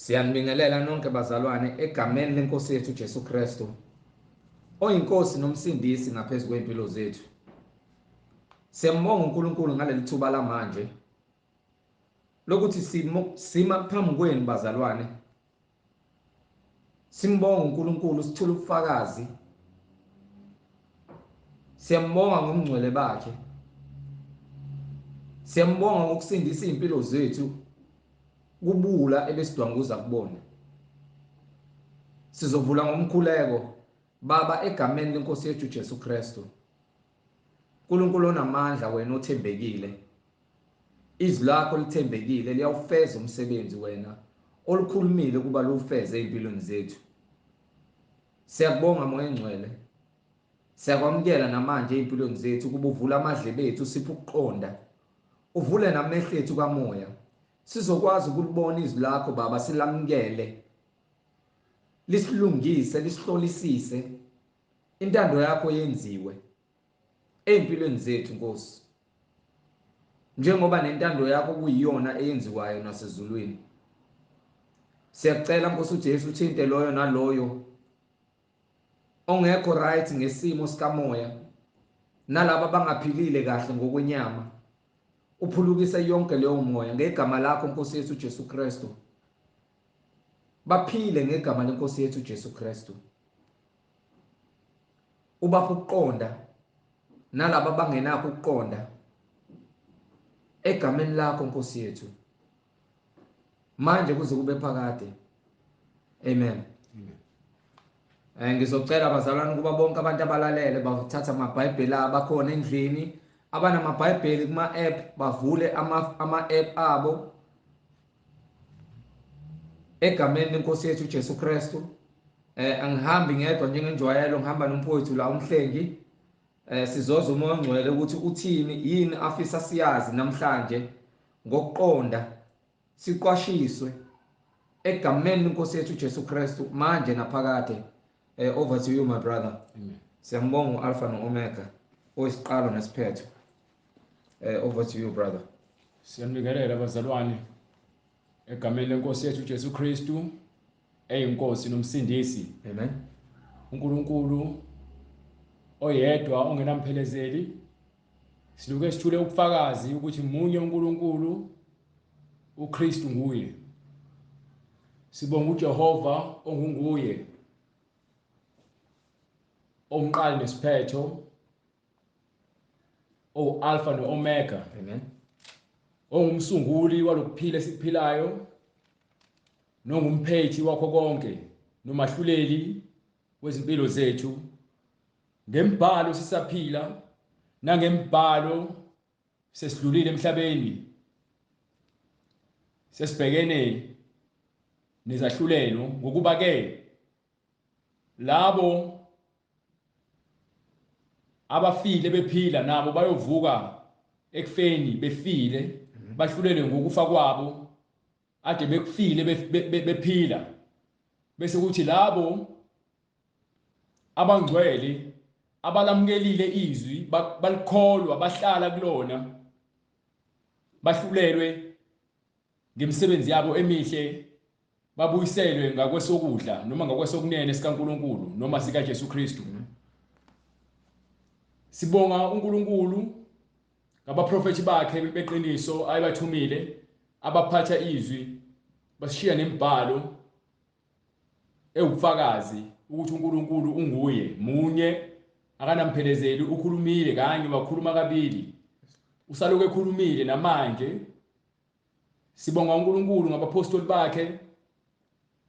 Siyanibingelela nonke bazalwane egameni lenkosi yethu Jesu Kristu, oyinkosi nomsindisi ngaphezulu kwempilo zethu. Siyambonga uNkulunkulu ngaleli thuba lamanje lokuthi sima phambi kwenu bazalwane. Simbonga uNkulunkulu, sithula ubufakazi. Siyambonga ngomngcwele bakhe. Siyambonga ngokusindisa izimpilo zethu kubula ebesidwanguza kubona. Sizovula ngomkhuleko Baba egameni lenkosi yethu Jesu Kristu. uNkulunkulu onamandla, wena othembekile. Izwi lakho lithembekile, liyawufeza umsebenzi wena olukhulumile kuba luwufeze ezimpilweni zethu. Siyakubonga Moya Engcwele. Siyakwamukela namanje ezimpilweni zethu kuba uvula amadlebe ethu, siphe ukuqonda. Uvule namehlo ethu kamoya. Sizokwazi ukulibona izwi lakho Baba, silamukele. Lisilungise, lisihlolisise. Intando yakho yenziwe ezimpilweni zethu Nkosi. Njengoba nentando yakho kuyiyona eyenziwayo nasezulwini. Siyakucela Nkosi uJesu uthinte loyo naloyo ongekho right ngesimo sikamoya, nalabo abangaphilile kahle ngokwenyama. Uphulukise yonke leyo moya ngegama lakho Nkosi yethu Jesu Kristu. Baphile ngegama lenkosi yethu Jesu Kristu. Ubapha ukuqonda nalabo abangenakho ukuqonda egameni lakho Nkosi yethu, manje kuze kube phakade. Amen. Ngizocela bazalwane ukuba bonke abantu abalalele bathathe amaBhayibheli abakhona endlini, abanamabhayibheli kuma app bavule ama app abo egameni lenkosi yethu Jesu Kristu. Angihambi ngedwa njengenjwayelo, ngihamba nomfowethu la uMhlengi. Sizozwa uMoya oNgcwele ukuthi uthini, yini afisa siyazi namhlanje ngokuqonda, siqwashiswe egameni lenkosi yethu Jesu Kristu manje naphakade. Over to you my brother. Amen. Siyambonga uAlpha noOmega, oyisiqalo nesiphetho. Over to you brother. Siyanibingelela bazalwane egameni lenkosi yethu Jesu Kristu, eyinkosi nomsindisi. Amen. uNkulunkulu oyedwa ongenamphelezeli, siluke sithule ubufakazi ukuthi munye uNkulunkulu, uKristu nguye. Sibonga uJehova ongunguye, omqali nesiphetho, oAlpha noOmega. Amen. Ongumsunguli walokuphila esikuphilayo, nongumphethi wakho konke, nomahluleli wezimpilo zethu. Ngembhalo sisaphila, nangembhalo sesidlulile emhlabeni, sesibhekene nezahlulelo, ngokuba ke labo abafile bephila nabo bayovuka ekufeni befile, bahlulelwe ngokufa kwabo ade bekufile bephila. Bese kuthi labo abangcwele abalamukelile izwi, balikholwa, bahlala kulona, bahlulelwe ngemisebenzi yabo emihle, babuyiselwe ngakwesokudla noma ngakwesokunene sikaNkulunkulu noma sikaJesu Kristu. Sibonga uNkulunkulu ngabaprofethi bakhe beqiniso ayebathumile, abaphatha izwi, bashiya nemibhalo ewubufakazi ukuthi uNkulunkulu unguye munye, akanamphelezeli, ukhulumile kanye, wakhuluma kabili, usaloku ekhulumile namanje. Sibonga uNkulunkulu ngabapostoli bakhe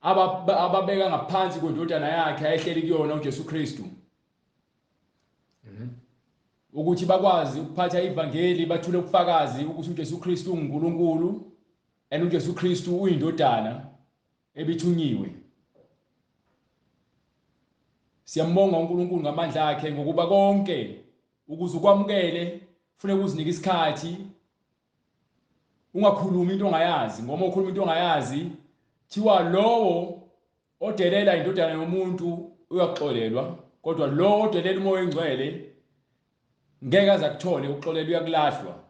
ababeka ngaphansi kwendodana yakhe ayehleli kuyona uJesu Kristu, ukuthi bakwazi ukuphatha ivangeli, bathule ubufakazi ukuthi uJesu Kristu unguNkulunkulu and uJesu Kristu uyindodana ebithunyiwe. Siyambonga uNkulunkulu ngamandla akhe, ngokuba konke ukuze ukwamukele kufuneka uzinike isikhathi, ungakhulumi into ongayazi, ngoba ukhuluma into ongayazi thiwa lowo odelela indodana yomuntu uyaxolelwa, kodwa lowo odelela uMoya oNgcwele ngeke aze akuthole ukuxolelwa, uyakulahlwa.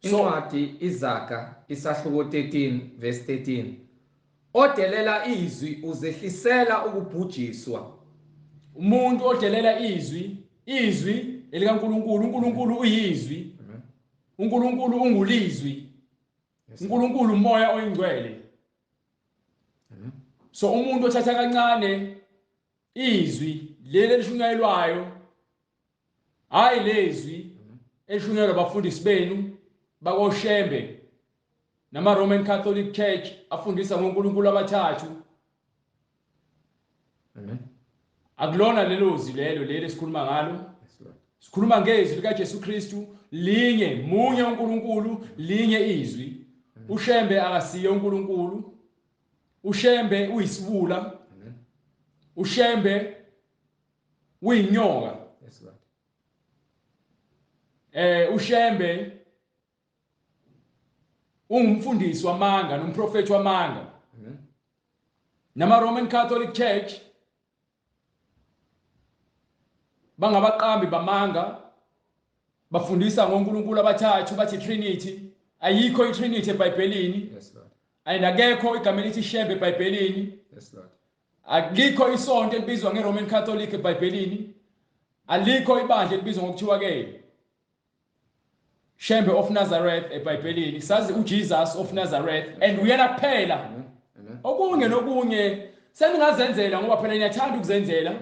Incwadi Izaga isahluko 13 verse 13. Odelela izwi uzehlisela ukubhujiswa. Umuntu odelela izwi, izwi elikaNkulunkulu, uNkulunkulu uyizwi. uNkulunkulu ungulizwi. uNkulunkulu umoya oyingcwele. So umuntu othatha kancane izwi leli elishunyayelwayo, hayi lezwi elishunyayelwa abafundisi benu bakoShembe nama Roman Catholic Church afundisa ngoNkulunkulu abathathu. Amen. Akulona lelo zwi lelo leli esikhuluma ngalo. Sikhuluma ngezwi likaJesu Kristu linye, munye uNkulunkulu, linye izwi. uShembe akasiye uNkulunkulu. uShembe uyisiwula. uShembe uyinyoka. Yes Lord. uShembe ungumfundisi wamanga nomprofeti wamanga. Nama Roman Catholic Church bangabaqambi bamanga, bafundisa ngoNkulunkulu abathathu, bathi Trinity. Ayikho iTrinity eBhayibhelini. Yes Lord. Ayinakekho igama elithi Shembe eBhayibhelini. Yes Lord. Alikho isonto elibizwa ngeRoman Catholic eBhayibhelini. Alikho ibandla elibizwa ngokuthiwa ke Shembe of Nazareth eBhayibhelini. Sazi uJesus of Nazareth and uyena kuphela. Okunye nokunye seningazenzela ngoba phela niyathanda ukuzenzela.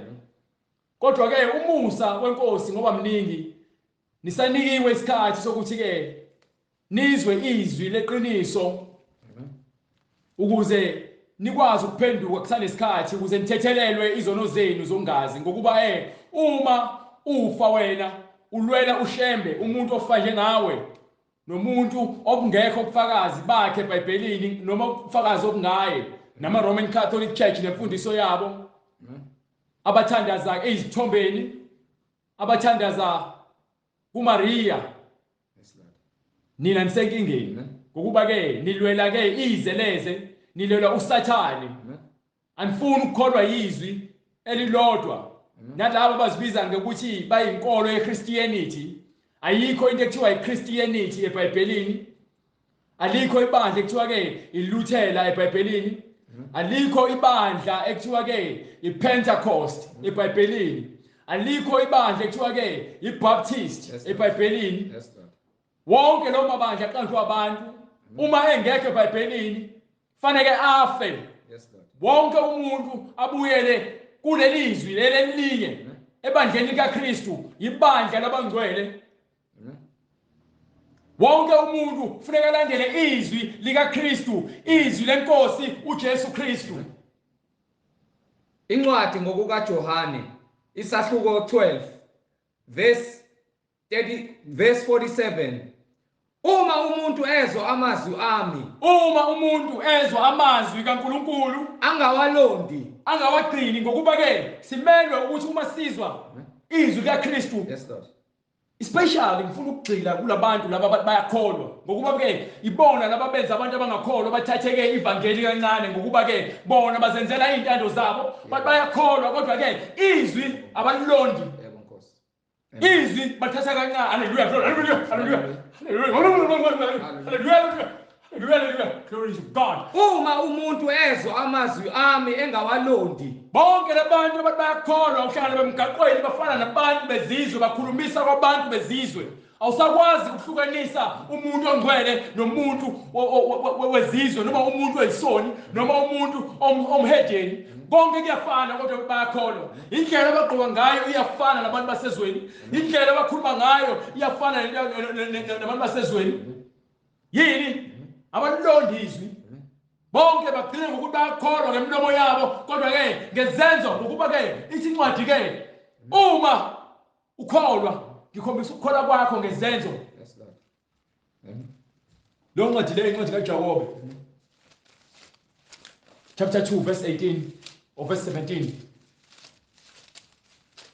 Kodwa ke umusa wenkosi ngoba mningi, nisanikiwe isikhathi sokuthi ke nizwe izwi leqiniso ukuze nikwazi ukuphenduka kusanesikhathi, ukuze nithethelelwe izono zenu zongazi. Ngokuba uma ufa wena ulwela uShembe, umuntu ofa njengawe nomuntu obungekho ubufakazi bakhe eBhayibhelini noma ubufakazi obungaye, nama Roman Catholic Church nemfundiso yabo, abathandaza ezithombeni, abathandaza kuMaria. Nina nisenkingeni ngokuba ke nilwela ke izeleze, nilwela uSathane. Anifuni ukukholwa yizwi elilodwa. Nalabo abazibiza ngokuthi bayinkolo yeChristianity, ayikho into ekuthiwa iChristianity eBhayibhelini. Alikho ibandla ekuthiwa ke iLuthela eBhayibhelini. Alikho ibandla ekuthiwa ke iPentecost eBhayibhelini. Alikho ibandla ekuthiwa ke iBaptist eBhayibhelini. Wonke lo mabandla aqanjwa abantu, uma engekho eBhayibhelini fanele afe. Wonke umuntu abuyele kuleli zwi leli elinye ebandleni likaKristu, ibandla labangcwele. Wonke umuntu kufuneka alandele izwi likaKristu, izwi lenkosi uJesu Kristu. Incwadi ngokukaJohane isahluko 12 verse 30 verse 47. Uma umuntu ezwa amazwi ami, uma umuntu ezwa amazwi kaNkulunkulu angawalondi, angawagcini, ngokuba ke simelwe ukuthi uma sizwa izwi likaKristu, yes Lord, especially ngifuna ukugxila kulabantu laba bayakholwa, ngokuba ke ibona laba benza abantu abangakholwa bathatheke ivangeli kancane, ngokuba ke bona bazenzela izintando zabo, bayakholwa kodwa ke izwi abalilondi. Izwi bathatha kancane. Hallelujah, hallelujah, hallelujah, hallelujah, hallelujah, glory to God. Uma umuntu ezwa amazwi ami engawalondi, bonke labantu abathi bayakholwa uhlangana bemgaqweni bafana nabantu bezizwe, bakhulumisa kwabantu bezizwe. Awusakwazi ukuhlukanisa umuntu ongcwele nomuntu wezizwe, noma umuntu oyisoni noma umuntu omhedeni. Konke kuyafana kodwa bayakholwa. Indlela abagqoka ngayo iyafana nabantu basezweni, indlela abakhuluma ngayo iyafana nabantu basezweni. Yini? Abalondi izwi. Bonke bagcina ngokuthi bayakholwa ngemilomo yabo, kodwa ke ngezenzo, ngokuba ke ithi incwadi ke uma ukholwa ngikhombisa ukukholwa kwakho ngezenzo. Yes Lord. Lo ncwadi le, incwadi kaJakobe chapter 2 verse 18 or verse 17.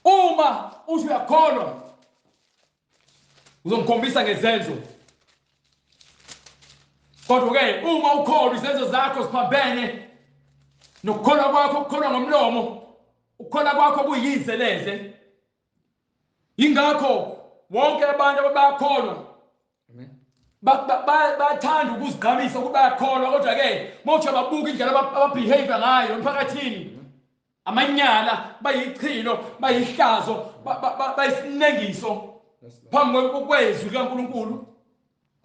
Uma uthi uyakholwa uzongikhombisa ngezenzo, kodwa ke uma ukholwa izenzo zakho ziphambene nokukholwa kwakho, ukukholwa ngomlomo, ukukholwa kwakho kuyizeleze. Ingakho wonke abantu abayakholwa Amen. Bathanda ukuzigqamisa ukuthi bayakholwa, kodwa ke mawuthi ababuka indlela ababehave ngayo emphakathini, amanyala, bayichilo, bayihlazo, bayisinengiso phambi kwezwi likaNkulunkulu,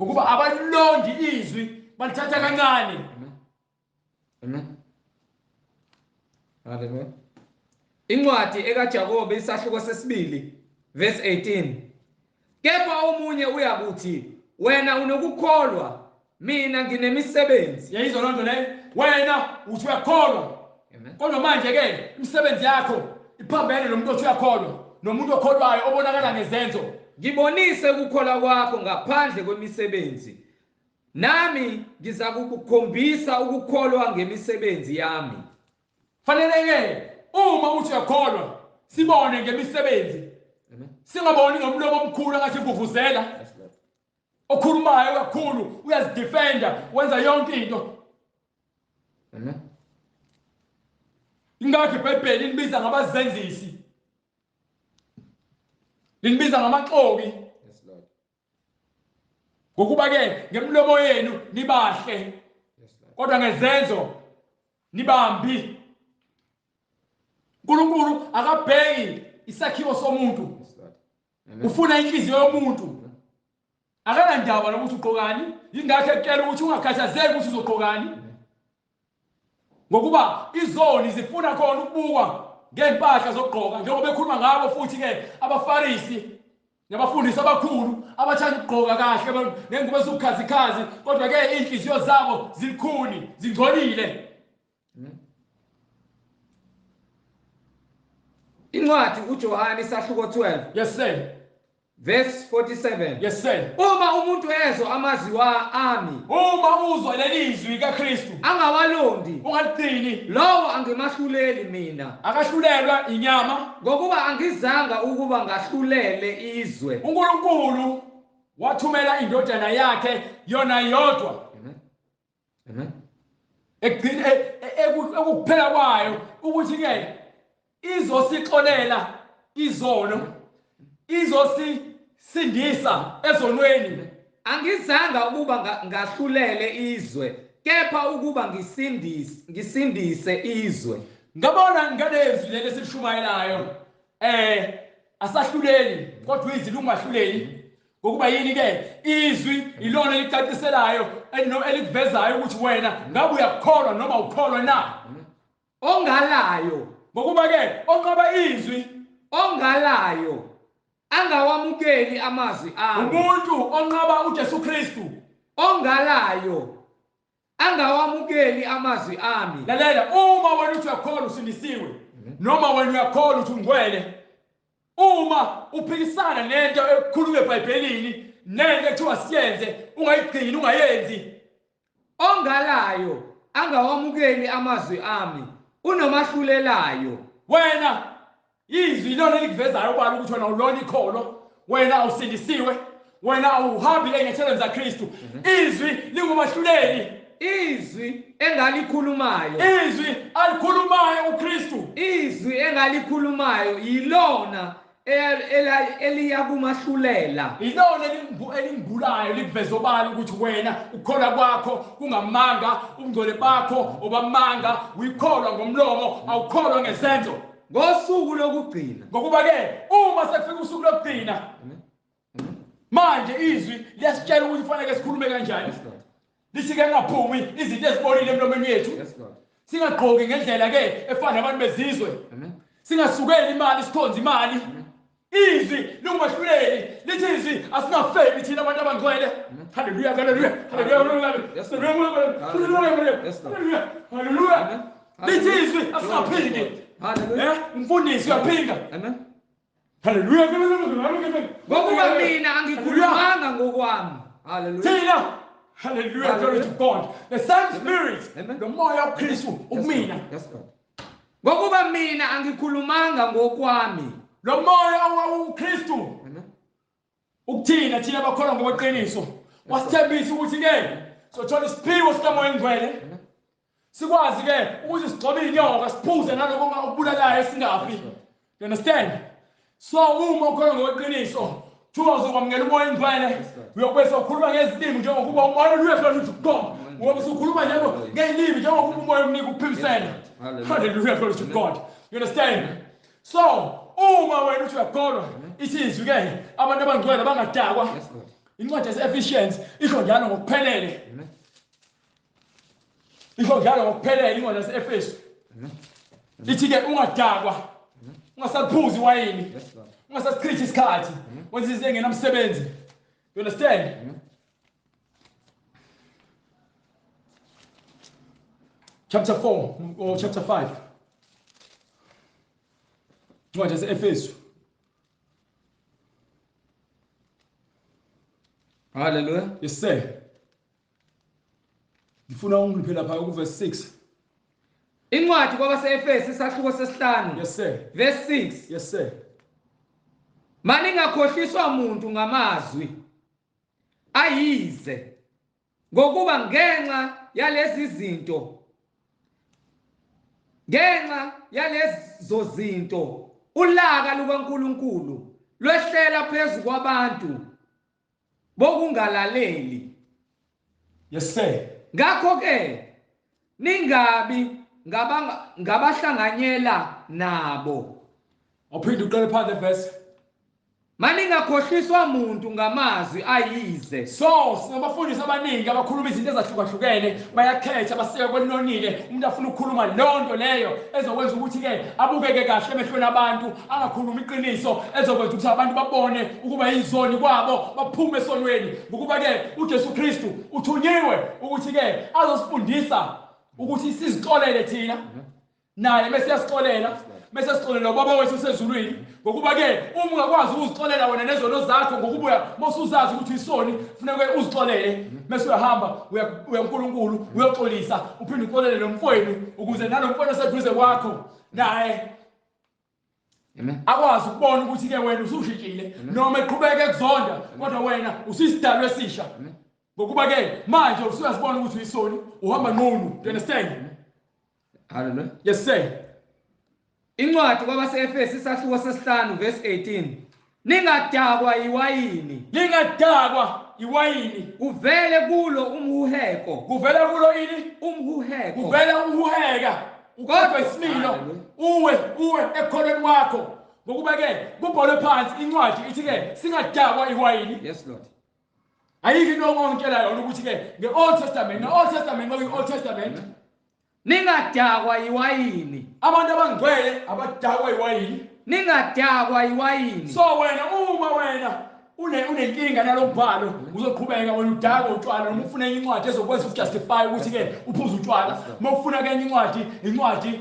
ngokuba abalondi izwi, balithatha kancane. Amen. Haleluya. Incwadi ekaJakobe isahluko sesibili verse 18. Kepha omunye uyakuthi, wena unokukholwa, mina nginemisebenzi. Yayizwa loo nto leyo? Wena uthi uyakholwa. Kodwa manje ke imisebenzi yakho iphambene nomuntu othi uyakholwa, nomuntu okholwayo obonakala ngezenzo. Ngibonise ukukholwa kwakho ngaphandle kwemisebenzi, nami ngizakukukhombisa ukukholwa ngemisebenzi yami. Fanele ke uma uthi uyakholwa sibone ngemisebenzi, singaboni ngomlomo omkhulu angathi vuvuzela, okhulumayo kakhulu, uyazidefenda, wenza yonke into. Amen. Ingakho iBhayibheli libiza ngabazenzisi, linibiza ngamaxoki. Yes Lord. Ngokuba ke ngemlomo yenu nibahle, kodwa ngezenzo nibambi. uNkulunkulu akabheki isakhiwo somuntu, ufuna inhliziyo yomuntu. Akanandaba nokuthi ugqokani, yingakho ekutshela ukuthi ungakhathazeki ukuthi uzogqokani, ngokuba izoni zifuna khona ukubukwa ngempahla zokugqoka, njengoba bekhuluma ngabo futhi ke abaFarisi nabafundisi abakhulu abathanda ukugqoka kahle ngengubo eziwukhazikhazi, kodwa ke inhliziyo zabo zilikhuni, zingcolile. Incwadi uJohane isahluko 12. Yes sir. Verse 47. Yes sir. Uma umuntu ezwa amazwi ami, uma uzwa leli zwi kaKristu, angawalondi, ungaligcini, lowo angemahluleli mina. Akahlulelwa inyama, ngokuba angizanga ukuba ngahlulele izwe. uNkulunkulu wathumela indodana yakhe yona yodwa. Amen. Amen. Ekugcina ekuphela kwayo ukuthi ke izosixolela izono, izosisindisa ezonweni. Angizanga ukuba ngahlulele izwe, kepha ukuba ngisindise izwe. Ngabona ngalezwi leli esilishumayelayo, asahluleli, kodwa izwi lungahluleli. Ngokuba yini ke? Izwi ilona elicaciselayo, elikuvezayo ukuthi wena ngabe uyakholwa noma ukholwa na. Ongalayo, ngokuba ke onqaba izwi, ongalayo angawamukeli amazwi ami. Umuntu onqaba uJesu Kristu, ongalayo angawamukeli amazwi ami. Lalela, uma wena uthi uyakholwa usindisiwe, noma wena uyakholwa uthi ungcwele, uma uphikisana nento ekhulunywa eBhayibhelini, nento ekuthiwa siyenze, ungayigcini, ungayenzi. Ongalayo angawamukeli amazwi ami unomahlulelayo. Wena izwi ilona elikuvezayo ubala ukuthi wena ulona ikholo, wena awusindisiwe, wena awuhambi ezinyathelweni zaKristu. Izwi lingumahluleli. Izwi engalikhulumayo, izwi alikhulumayo uKristu, izwi engalikhulumayo yilona eliyakumahlulela, ilona elingibulayo, likuveza obala ukuthi wena ukukholwa kwakho kungamanga, ubungcwele bakho obamanga, uyikholwa ngomlomo, awukholwa ngesenzo. Ngosuku lokugcina, ngokuba ke uma sekufika usuku lokugcina, manje izwi liyasitshela ukuthi kufanele sikhulume kanjani. Lithi ke ngaphumi izinto ezibolile emlomeni yethu. Singagqoki ngendlela ke efana nabantu bezizwe. Singasukeli imali, sikhonze imali. Izwi lingumahluleli, lithi izwi asingafebi thina abantu abangcwele. Haleluya, haleluya, haleluya, haleluya, haleluya. Lithi izwi asingaphingi. Haleluya. Umfundisi uyaphinga. Amen. Haleluya. Ngokuba mina angikhulumanga ngokwami. Haleluya. Thina. Hallelujah, glory to God. The same spirit, the moya kaKristu ukumina. Yes Lord. Ngokuba mina angikhulumanga ngokwami. Lo moya uKristu ukuthina thina abakholwa ngokweqiniso. Wasithembisa ukuthi ke sothola isiphiwo sikaMoya oNgcwele. Sikwazi ke ukuthi sigxobe inyoka, siphuze naloko okubulalayo singafi. You understand? So uma ukholwa ngokweqiniso, Thiwa uzokwamukela uMoya oNgcwele, uyobe sewukhuluma ngezilimi njengokuba haleluya, glory to God. Uyobe usukhuluma ngezilimi njengokuba uMoya umnika ukuphimisela. Hallelujah, glory to God. You understand? So uma wena uthi uyakholwa, ithi izwi ke abantu abangcwele bangadakwa. Incwadi yase-Ephesians isho njalo ngokuphelele. Isho njalo ngokuphelele incwadi yase-Efesu. Ithi ke ungadakwa, ungasaphuzi iwayini, ungasasichithi isikhathi, wenza izinto engenamsebenzi. You understand? Chapter 4 or chapter 5. Incwadi yase-Efesu. Hallelujah. Yes sir. Ngifuna ungiphe lapha ku verse 6. Incwadi kwabase-Efesu isahluko sesihlanu. Yes sir. Verse 6. Yes sir. Maningakhohliswa umuntu ngamazwi ayize, ngokuba ngenxa yalezi zinto, ngenxa yalezo zinto ulaka lukaNkuluNkulu lwehlela phezu kwabantu bokungalaleli. Yes sir. Ngakho ke ningabi ngabahlanganyela nabo. Awuphinde uqale phansi verse. Maningakhohliswa umuntu ngamazwi ayize. So sinabafundisi abaningi abakhuluma izinto ezahlukahlukene, bayakhetha basika kwelinonile. Umuntu afuna ukukhuluma leyo nto leyo ezokwenza ukuthi ke abukeke kahle emehlweni abantu, angakhulumi iqiniso ezokwenza ukuthi abantu babone ukuba yizoni kwabo, baphume esonweni. Ngokuba ke uJesu Kristu uthunyiwe ukuthi ke azosifundisa ukuthi sizixolele thina, naye bese yasixolela, bese sixolela ubaba wethu osezulwini. Ngokuba ke uma ungakwazi ukuzixolela wena nezono zakho, ngokubuya mawusuzazi ukuthi isoni, kufuneka uzixolele, bese uyahamba uya kuNkulunkulu uyoxolisa, uphinde uxolele nomfowenu, ukuze nalomfowenu oseduze kwakho naye Amen akwazi ukubona ukuthi ke wena usushintshile, noma eqhubeke ekuzonda, kodwa wena usuyisidalwa esisha. Ngokuba ke manje usuyazibona ukuthi uyisoni, uhamba nqunu. You understand? Hallelujah. Yes sir. Incwadi kwabase-Efesu isahluko sesihlanu verse 18. Ningadakwa iwayini. Ningadakwa iwayini. Kuvele kulo umhuheko. Kuvele kulo ini? Umhuheko. Kuvele umhuheka. Ukodwa isimilo uwe ekukholweni kwakho. Ngokuba ke kubhalwe phansi incwadi ithi ke singadakwa iwayini. Yes Lord. Ayikho into ongitshela yona ukuthi ke nge-Old Testament, nge-Old Testament, nge-Old Testament. Ningadakwa iwayini. Abantu abangcwele abadakwa iwayini. Ningadakwa iwayini. So wena uma wena unenkinga nalombhalo, uzoqhubeka wena udakwa utshwala, noma ufuna enye incwadi ezokwenza ukujustify ukuthi ke uphuze utshwala. Uma ufuna ke enye incwadi, incwadi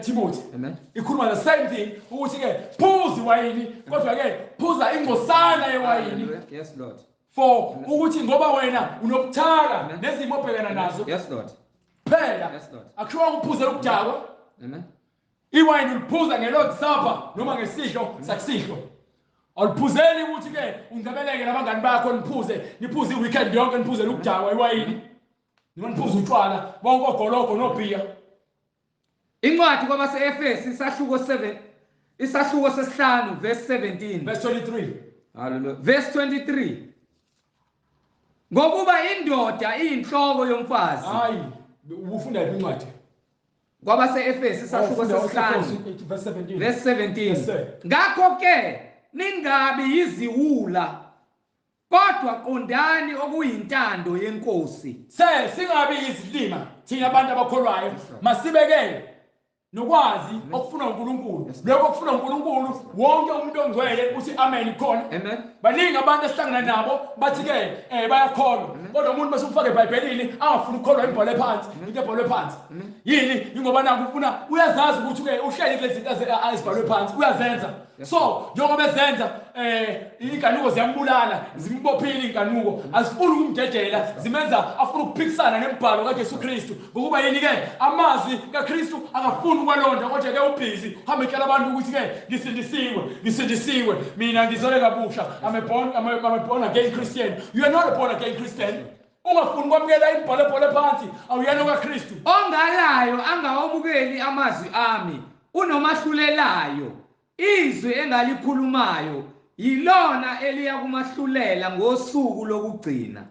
Timothy. Amen. Ikhuluma the same thing ukuthi ke phuza iwayini, kodwa ke phuza ingcosana yewayini. Yes Lord. For ukuthi ngoba wena unobuthaka nezimo obhekana nazo. Yes Lord. Phela. Yes Lord. Akushiwo ukuphuzela ukudakwa. Amen. Iwayini uliphuza nge-Lord's Supper noma ngesidlo sakusihlwa. Awuliphuzeli ukuthi ke ungcebeleke nabangani bakho niphuze, niphuze i-weekend yonke, niphuzele ukudakwa iwayini. Noma niphuze utshwala bonke ogologo nobhiya. Incwadi kwabase-Efesu isahluko 7, isahluko sesihlanu verse 17. Verse 23. Hallelujah. Verse 23. Ngokuba indoda iyinhloko yomfazi. Hayi, ufunda iphi incwadi? Kwabase-Efesu isahluko sesihlanu verse 17. Verse 17. Yes, sir. Ngakho ke ningabi yiziwula, kodwa qondani okuyintando yeNkosi. Singabi yizilima thina abantu abakholwayo, masibeke nokwazi okufuna uNkulunkulu. Lokho okufuna uNkulunkulu, wonke umuntu ongcwele uthi amen khona. Amen. Baningi abantu esihlangana nabo bathi ke bayakholwa, kodwa umuntu bese ufake eBhayibhelini angafuni ukukholwa imbhalo ephansi, into ebhalwe phansi. Yini? Ingoba nangu ufuna uyazazi ukuthi ke uhleli kulezi zinto ezibhalwe phansi, uyazenza. So njengoba ezenza inkanuko ziyambulala, zimbophile inkanuko, azifuni ukumdedela, zimenza afuna ukuphikisana nembhalo kaJesu Kristu. Ngokuba yini ke amazwi kaKristu akafuni ukwalonda, kodwa ke ubhizi hamba etshela abantu ukuthi ke ngisindisiwe, ngisindisiwe mina, ngizole kabusha. I'm a born again Christian. You are not a born again Christian. Ungafuni kwamukela imbhalo ebhalwe phansi, awuyena kaKristu. Ongalayo angawamukeli amazwi ami, unomahlulelayo. Izwi engalikhulumayo yilona eliya kumahlulela ngosuku lokugcina.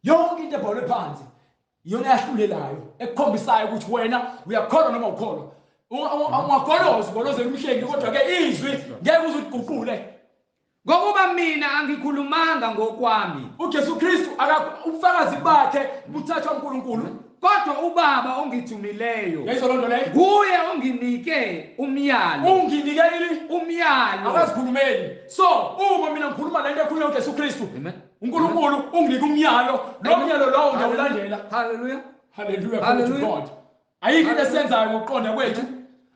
Yonke into ebhalwe phansi iyona yahlulelayo, ekukhombisayo ukuthi wena uyakholwa noma awukholwa. Ungagoloza ugolozela umhlengi, kodwa ke izwi ngeke uze uliguqule. Ngokuba mina angikhulumanga ngokwami. UJesu Kristu ubufakazi bakhe buthathwa uNkulunkulu. Kodwa uBaba ongithumileyo. Yayizwa loo nto leyo? Nguye onginike umyalo. Unginike ini? Umyalo. Akazikhulumeli. So, uma mina ngikhuluma lento ekhulunywa uJesu Kristu, Amen. uNkulunkulu unginike umyalo, lo myalo lowo ngiyawulandela. Hallelujah. Hallelujah, Hallelujah. glory to God. Ayikho into esiyenzayo ngokuqonda kwethu.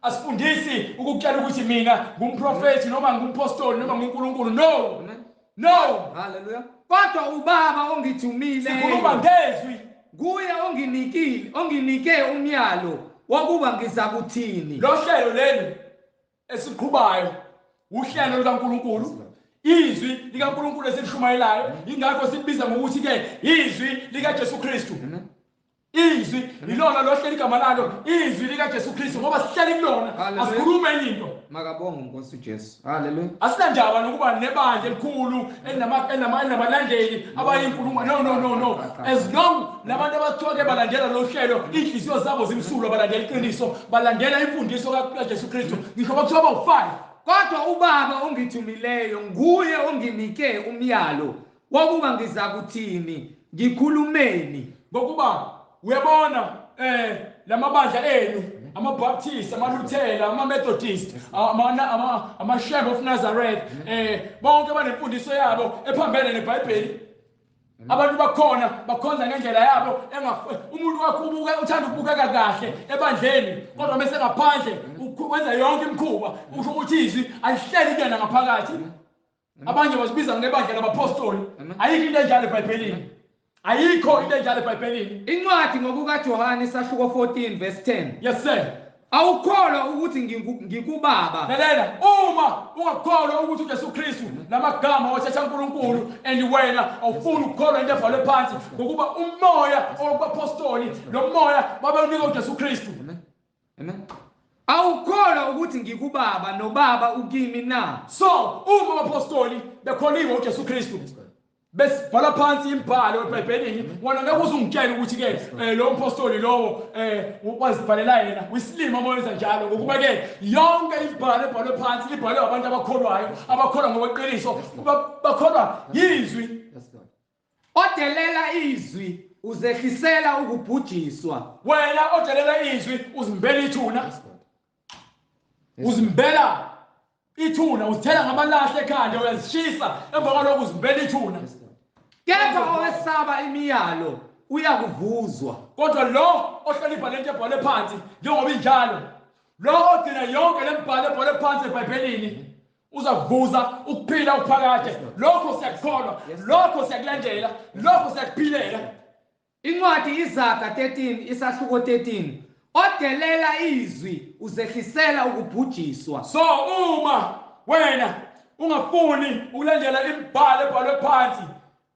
Asifundisi ukukutshela ukuthi mina ngumprofethi noma ngumpostoli noma nguNkulunkulu. No. Amen. No. Hallelujah. Kodwa uBaba ongithumileyo. Sikhuluma ngezwi. Nguye onginikile, onginike umyalo wokuba ngizakuthini. Lo hlelo leli esiqhubayo uhlelo likaNkulunkulu. Izwi likaNkulunkulu esilishumayelayo, ingakho silibiza ngokuthi ke izwi likaJesu Kristu. Amen. Izwi yilona lohlelo igama lalo, izwi likaJesu Kristu, ngoba sihleli kulona, Hallelujah. asikhulume enye into. Makabonge uNkosi uJesu. Hallelujah. Asinandaba nokuba nebandla elikhulu elinabalandeli abayinkulungwane. No, no, no, no. As long labantu abathiwa ke balandela lo hlelo, inhliziyo zabo zimsulwa, balandela iqiniso, balandela imfundiso kaJesu Kristu, ngisho bakuthiwa bawu-5. Kodwa uBaba ongithumileyo nguye onginike umyalo wokuba ngizakuthini, ngikhulumeni. Ngokuba uyabona lamabandla enu, amaBaptist, amaLuthela, amaMethodist, amaShembe of Nazareth, bonke banemfundiso yabo ephambene neBhayibheli. Abantu bakhona bakhonza ngendlela yabo, umuntu wakho uthanda ukubukeka kahle ebandleni, kodwa bese ngaphandle wenza yonke imikhuba, usho ukuthi izwi alihleli kuyena ngaphakathi. Abanye bazibiza ngebandla labapostoli. Ayikho into enjalo eBhayibhelini. Ayikho into enjalo eBhayibhelini. Incwadi ngokukaJohane isahluko 14 verse 10. Yes sir. Awukholwa ukuthi ngikubaba. Lalela, uma ungakholwa ukuthi uJesu Kristu namagama wathatha uNkulunkulu and wena awufuni ukukholwa into ebhalwe phansi, ngokuba umoya owabapostoli lo moya babewunika uJesu Kristu. Amen. Amen. Awukholwa ukuthi ngikubaba nobaba ukimi na? So uma abapostoli bekholiwe uJesu Kristu besibhala phansi imibhalo eBhayibhelini, wena ngeke uze ungitshele ukuthi ke lo mpostoli lowo wazibhalela yena, uyisilima uma wenza njalo, ngokuba ke yonke imibhalo ebhalwe phansi ibhalwe abantu abakholwayo, abakholwa ngokweqiniso, bakholwa yizwi. Odelela izwi uzehlisela ukubhujiswa. Wena odelela izwi uzimbela ithuna. Uzimbela ithuna, uzithela ngamalahle ekhanda, uyazishisa, emva kwalokho uzimbela ithuna. Kepha owesaba imiyalo uyakuvuzwa. Kodwa lo ohlonipha lento ebhalwe phansi njengoba injalo, lo ogcina yonke lemibhalo ebhalwe phansi eBhayibhelini uzakuvuza ukuphila okuphakade. Lokho siyakukholwa, lokho siyakulandela, lokho siyakuphilela. Incwadi Izaga 13 isahluko 13. Odelela izwi uzehlisela ukubhujiswa. So uma wena ungafuni ukulandela imibhalo ebhalwe phansi,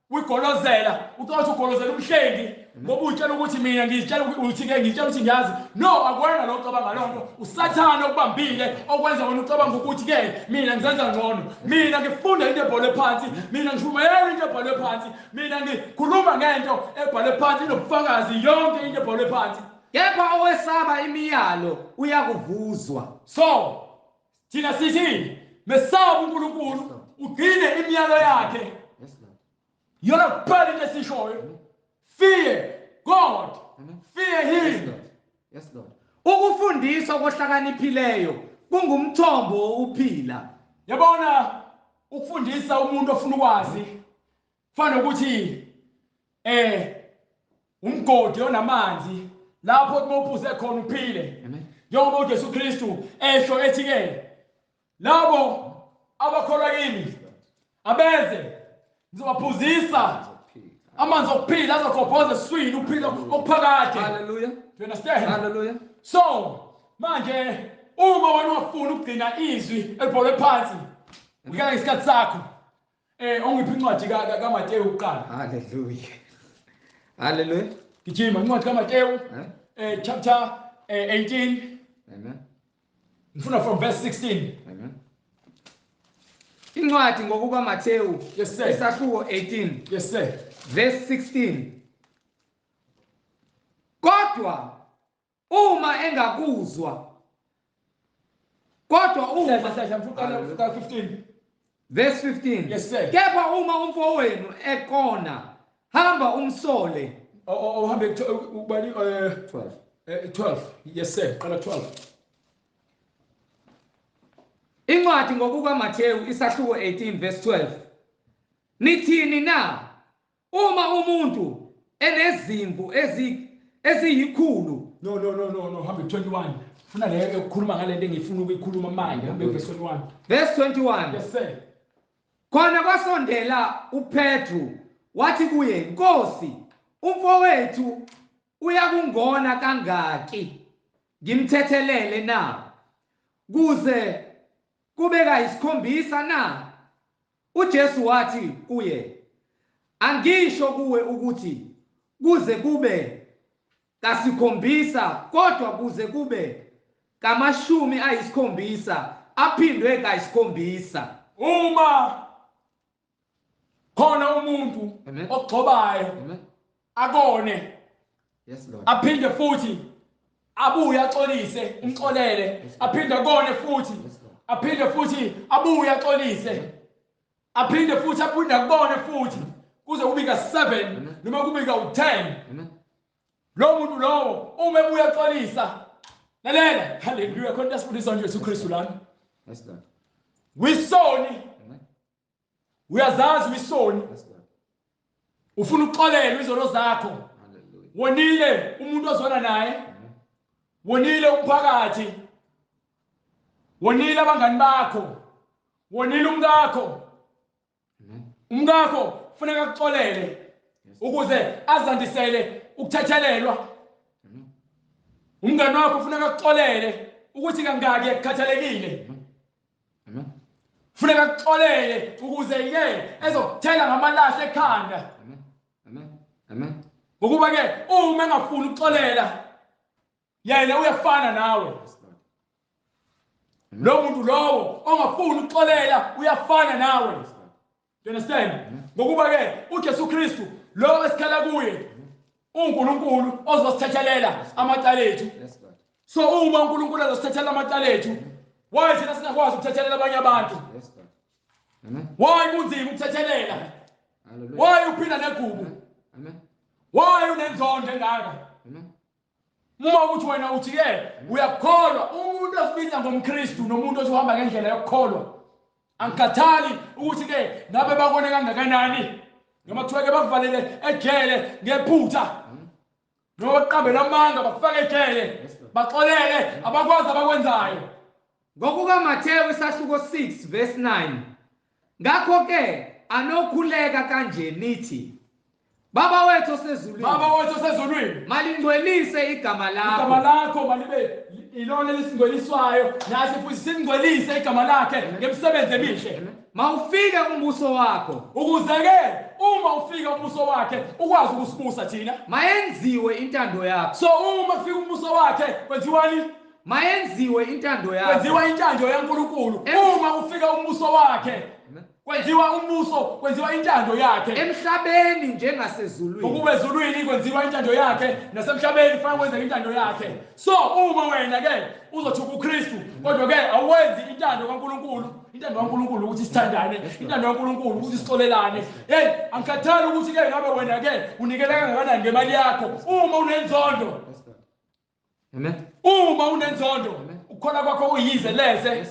uyigolozela, ucabanga ukuthi ugolozela umhlengi ngoba utshela ukuthi mina ngizitshela ukuthi ke ngitshela ukuthi ngiyazi. No, akwena lo ucabanga loo nto. USathane okubambile okwenza wena ucabanga ukuthi ke mina ngizenza ngcono, mina ngifunda into ebhalwe phansi, mina ngishumayela into ebhalwe phansi, mina ngikhuluma ngento ebhalwe phansi, inobufakazi yonke into ebhalwe phansi. Kepha owesaba imiyalo uyakuvuzwa. So thina sithi mesaba uNkulunkulu, ugcine imiyalo yakhe. Yona kuphela into esishoyo. Fear God. Fear him. Yes Lord. Ukufundiswa kohlakaniphileyo kungumthombo wokuphila. Yabona, ukufundisa umuntu ofuna ukwazi kufana nokuthi umgodi onamanzi lapho uphuze khona uphile. Njengoba uJesu Kristu esho ethi ke labo abakholwa kimi abeze ngizobaphuzisa amanzi okuphila azogobhoza esiswini ukuphila okuphakade. Hallelujah. Do you understand? Hallelujah. So manje uma wena ungafuni ukugcina izwi elibhalwe phansi, ukuyala ngesikhathi sakho. Ongiphi incwadi kaMateyu kuqala. Hallelujah. Hallelujah. Gijima incwadi kaMateyu, chapter 18. Amen. Ngifuna from verse 16. Amen. Incwadi ngokuka Matthew. Yes, sir. Isahluko 18. Yes sir. Verse 16. Kodwa uma engakuzwa, kodwa uma Hlahla mfuqala 15. Verse 15. Yes, sir. Kepha uma umfowenu ekona, hamba umsole. Uhambe ubani 12. 12. Yes sir, qala 12. Incwadi ngokuka Matthew isahluko 18 verse 12. Nithini na uma umuntu enezimvu eziyikhulu? No, hambe 21. Funa le ukukhuluma ngalento engifuna ukuyikhuluma manje. Hambe verse 21. Verse 21. Yes sir. Khona kwasondela uPetru wathi kuye, Nkosi, umfowethu uyakungona kangaki ngimthethelele na? Kuze kube kayisikhombisa na? uJesu wathi kuye, angisho kuwe ukuthi kuze kube kasikhombisa, kodwa kuze kube ka-70 aphindwe kayisikhombisa. Uma khona umuntu ogxobayo akone, yes Lord, aphinde futhi abuye axolise, umxolele, aphinde akone futhi, aphinde futhi abuye axolise, aphinde futhi aphinde akubone futhi, kuze kube ka-7 noma kube ka-10. Lo muntu lowo uma ebuya axolisa, lalela, haleluya, khona asifundisa nje Jesu Kristu lana. Yes Lord. Wisoni. Uyazazi wisoni. Yes Lord. Ufuna ukuxolelwa izono zakho. Hallelujah. Wonile umuntu ozwana naye. Wonile umphakathi. Wonile abangani bakho. Wonile umkakho. Umkakho kufuneka akuxolele ukuze azandisele ukuthethelelwa. Umngani wakho kufuneka akuxolele ukuthi kangaki ekukhathalekile. Kufuneka akuxolele ukuze yeye ezokuthela ngamalahle ekhanda. Amen. Ngokuba ke uma engafuni ukuxolela yena uyafana nawe. Lo muntu lowo ongafuni ukuxolela uyafana nawe. Do you understand? Ngokuba ke uJesu Kristu lo esikhala kuye uNkulunkulu ozosithethelela amacala ethu. So uma uNkulunkulu azosithethelela amacala ethu, why thina singakwazi ukuthethelela abanye abantu? Why kunzima ukuthethelela? Why uphila negubu? Why unenzondo engaka? Uma ukuthi wena uthi ke uyakholwa, umuntu osibiza ngomKristu nomuntu ozohamba ngendlela yokukholwa, angikhathali ukuthi ke ngabe bakone kangakanani, noma kuthiwa ke bakuvalele ejele ngephutha, noma baqambe amanga bakufake ejele, baxolele abakwazi abakwenzayo. Ngokuka Matthew isahluko 6 verse 9. Ngakho ke anokhuleka kanje nithi, Baba wethu osezulwini, Baba wethu osezulwini, malingcwelise igama lakho. Igama lakho malibe ilona elisingcweliswayo, nathi futhi singcwelise igama lakhe ngemisebenzi emihle. Mawufike umbuso wakho, ukuze ke uma ufika umbuso wakhe ukwazi ukusibusa thina. Mayenziwe intando yakho. So uma kufika umbuso wakhe kwenziwani? Mayenziwe intando yakho. Kwenziwa intando yaNkulunkulu. Uma ufika umbuso wakhe kwenziwa umbuso, kwenziwa intando yakhe emhlabeni njengasezulwini. Ukube ezulwini kwenziwa intando yakhe, nasemhlabeni kufanele kwenzeke intando yakhe. So uma wena ke uzothuka uKristu kodwa ke awenzi intando kaNkulunkulu, intando kaNkulunkulu ukuthi sithandane, intando kaNkulunkulu ukuthi sixolelane. Hey, angikhathali ukuthi ke ngabe wena ke unikela kangakanani ngemali yakho. Uma unenzondo, amen, uma unenzondo ukukholwa kwakho kuyize leze.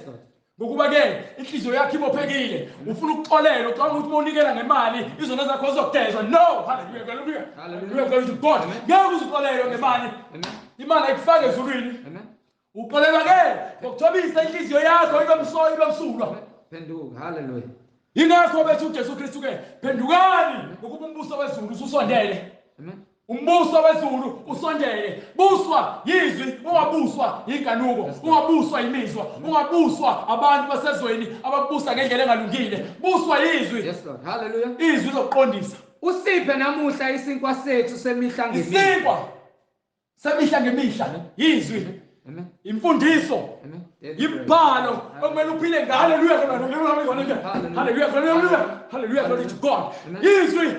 Ngokuba ke inhliziyo yakho ibophekile, ufuna ukuxolela, ucabanga ukuthi unikela ngemali izono zakho zizogezwa. No, hallelujah, hallelujah, hallelujah, glory to God. Ngeke uzuxolelwe ngemali. Imali ayikufake ezulwini. Uxolelwa ke ngokuthobisa inhliziyo yakho ibe msulwa. Phenduka, hallelujah. Ingakho bethi uJesu Kristu ke, phendukani ngokuba umbuso wezulu ususondele. Amen. Umbuso wezulu usondele. Buswa yizwi, ungabuswa inkanuko, ungabuswa imizwa, ungabuswa abantu basezweni ababusa ngendlela engalungile. Buswa yizwi. Yes Lord. Hallelujah. Izwi lizokuqondisa. Usiphe namuhla isinkwa sethu semihla ngemihla. Isinkwa semihla ngemihla yizwi. Imfundiso, imibhalo okumele uphile ngayo. Hallelujah, hallelujah, hallelujah, hallelujah, glory to God. Izwi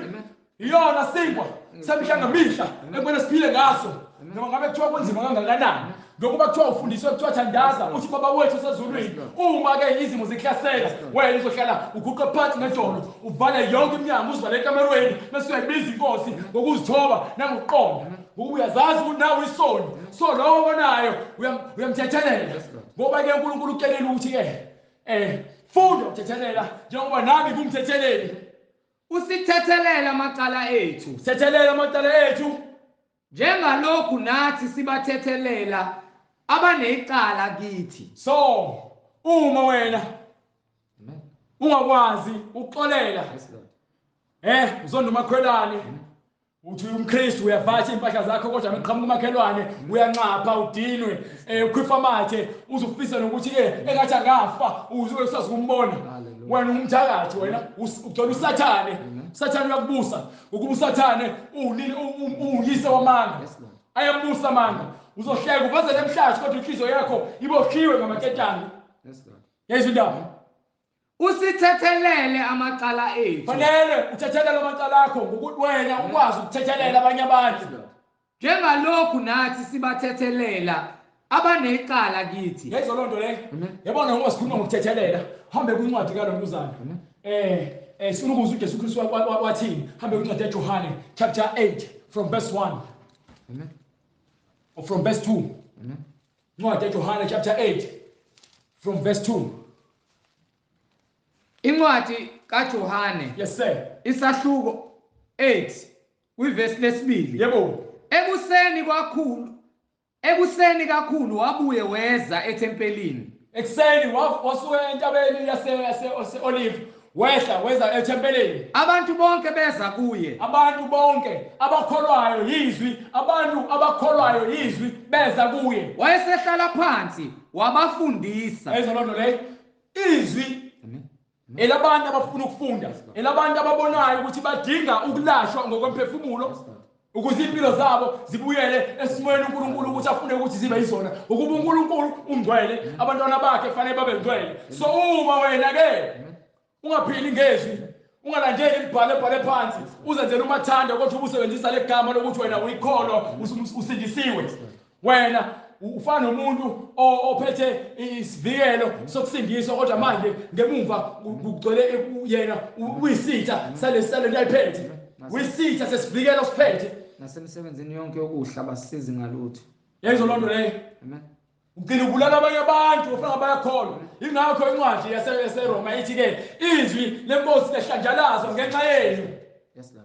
iyona sinkwa semihla ngemihla ekumele siphile ngaso, noma ngabe kuthiwa kunzima kangakanani. Ngokuba kuthiwa ufundiswe, kuthiwa thandaza uthi Baba wethu osezulwini. Uma ke izimo zikuhlasela, wena uzohlala uguqe phansi ngedolo, uvale yonke iminyango, uzivale ekamerweni, bese uyayibiza inkosi ngokuzithoba nangokuqonda, ngokuba uyazazi ukuthi nawe isoni. So lowo obonayo uyamthethelela, ngoba ke uNkulunkulu ucelile ukuthi ke funda ukuthethelela njengoba nami ngumthetheleli. Usithethelela amacala ethu, sithethelela amacala ethu njengalokhu nathi sibathethelela abanecala kithi. So uma wena ungakwazi ukuxolela, uzonda umakhelwane, uthi umKristu uyavatha impahla zakho, kodwa meqhamuka umakhelwane uyanxapha, udinwe, ukhwifa amathe, uzofisa nokuthi ke engathi angafa uze usazi ukumbona. Wena ungumthakathi, wena ugcola uSathane. uSathane uyakubusa, ukuba uSathane uyise wamanga, ayambusa amanga. Uzohleka uvazele emhlathi, kodwa inhliziyo yakho iboshiwe ngamaketanga. Yezwa indaba. Usithethelele amacala ethu. Fanele uthethelele amacala akho ngokuthi wena ukwazi ukuthethelela abanye abantu, njengalokhu nathi sibathethelela abanecala kithi. Yezwa loo nto leyo. Yabona, ngoba sikhuluma ngokuthethelela, hambe kwincwadi kalontuzana. Sifuna ukuzwa uJesu Kristu wathini. Hambe kwincwadi yaJohane chapter 8 from verse 1. Amen. Or from verse 2. Amen. Incwadi yaJohane chapter 8 from verse 2. Incwadi kaJohane. Yes sir. Isahluko 8 kwivesi lesibili. Yebo. Ekuseni kakhulu wabuye weza ethempelini. Ekuseni wasuka entabeni yase Olive, wehla weza ethempelini. Abantu bonke beza kuye. Abantu bonke abakholwayo yizwi, abantu abakholwayo yizwi beza kuye. Wayesehlala phansi wabafundisa. Yezwa loo nto leyo. Izwi elabantu abafuna ukufunda, elabantu ababonayo ukuthi badinga ukulashwa ngokwemphefumulo ukuze impilo zabo zibuyele esimweni uNkulunkulu ukuthi afune ukuthi zibe yizona. Ukuba uNkulunkulu ungcwele, abantwana bakhe fanele babe ngcwele. So uma wena ke ungaphili ngezwi, ungalandeli imibhalo ebhale phansi, uzenzele umathanda, kodwa ubusebenzisa legama lokuthi wena uyikholwa, usindisiwe, wena ufana nomuntu ophethe isivikelo sokusindiswa, kodwa manje ngemumva kugcwele yena uyisitha salento ayiphethe, uyisitha sesivikelo siphethe. Nasemsebenzini yonke yokuhla abasizi ngalutho. Yezwa loo nto leyo. Amen. Ugcina ubulala abanye abantu ufuna bayakholwa. Ingakho incwadi yaseRoma ithi ke izwi lenkosi lehlanjalazwa ngenxa yenu.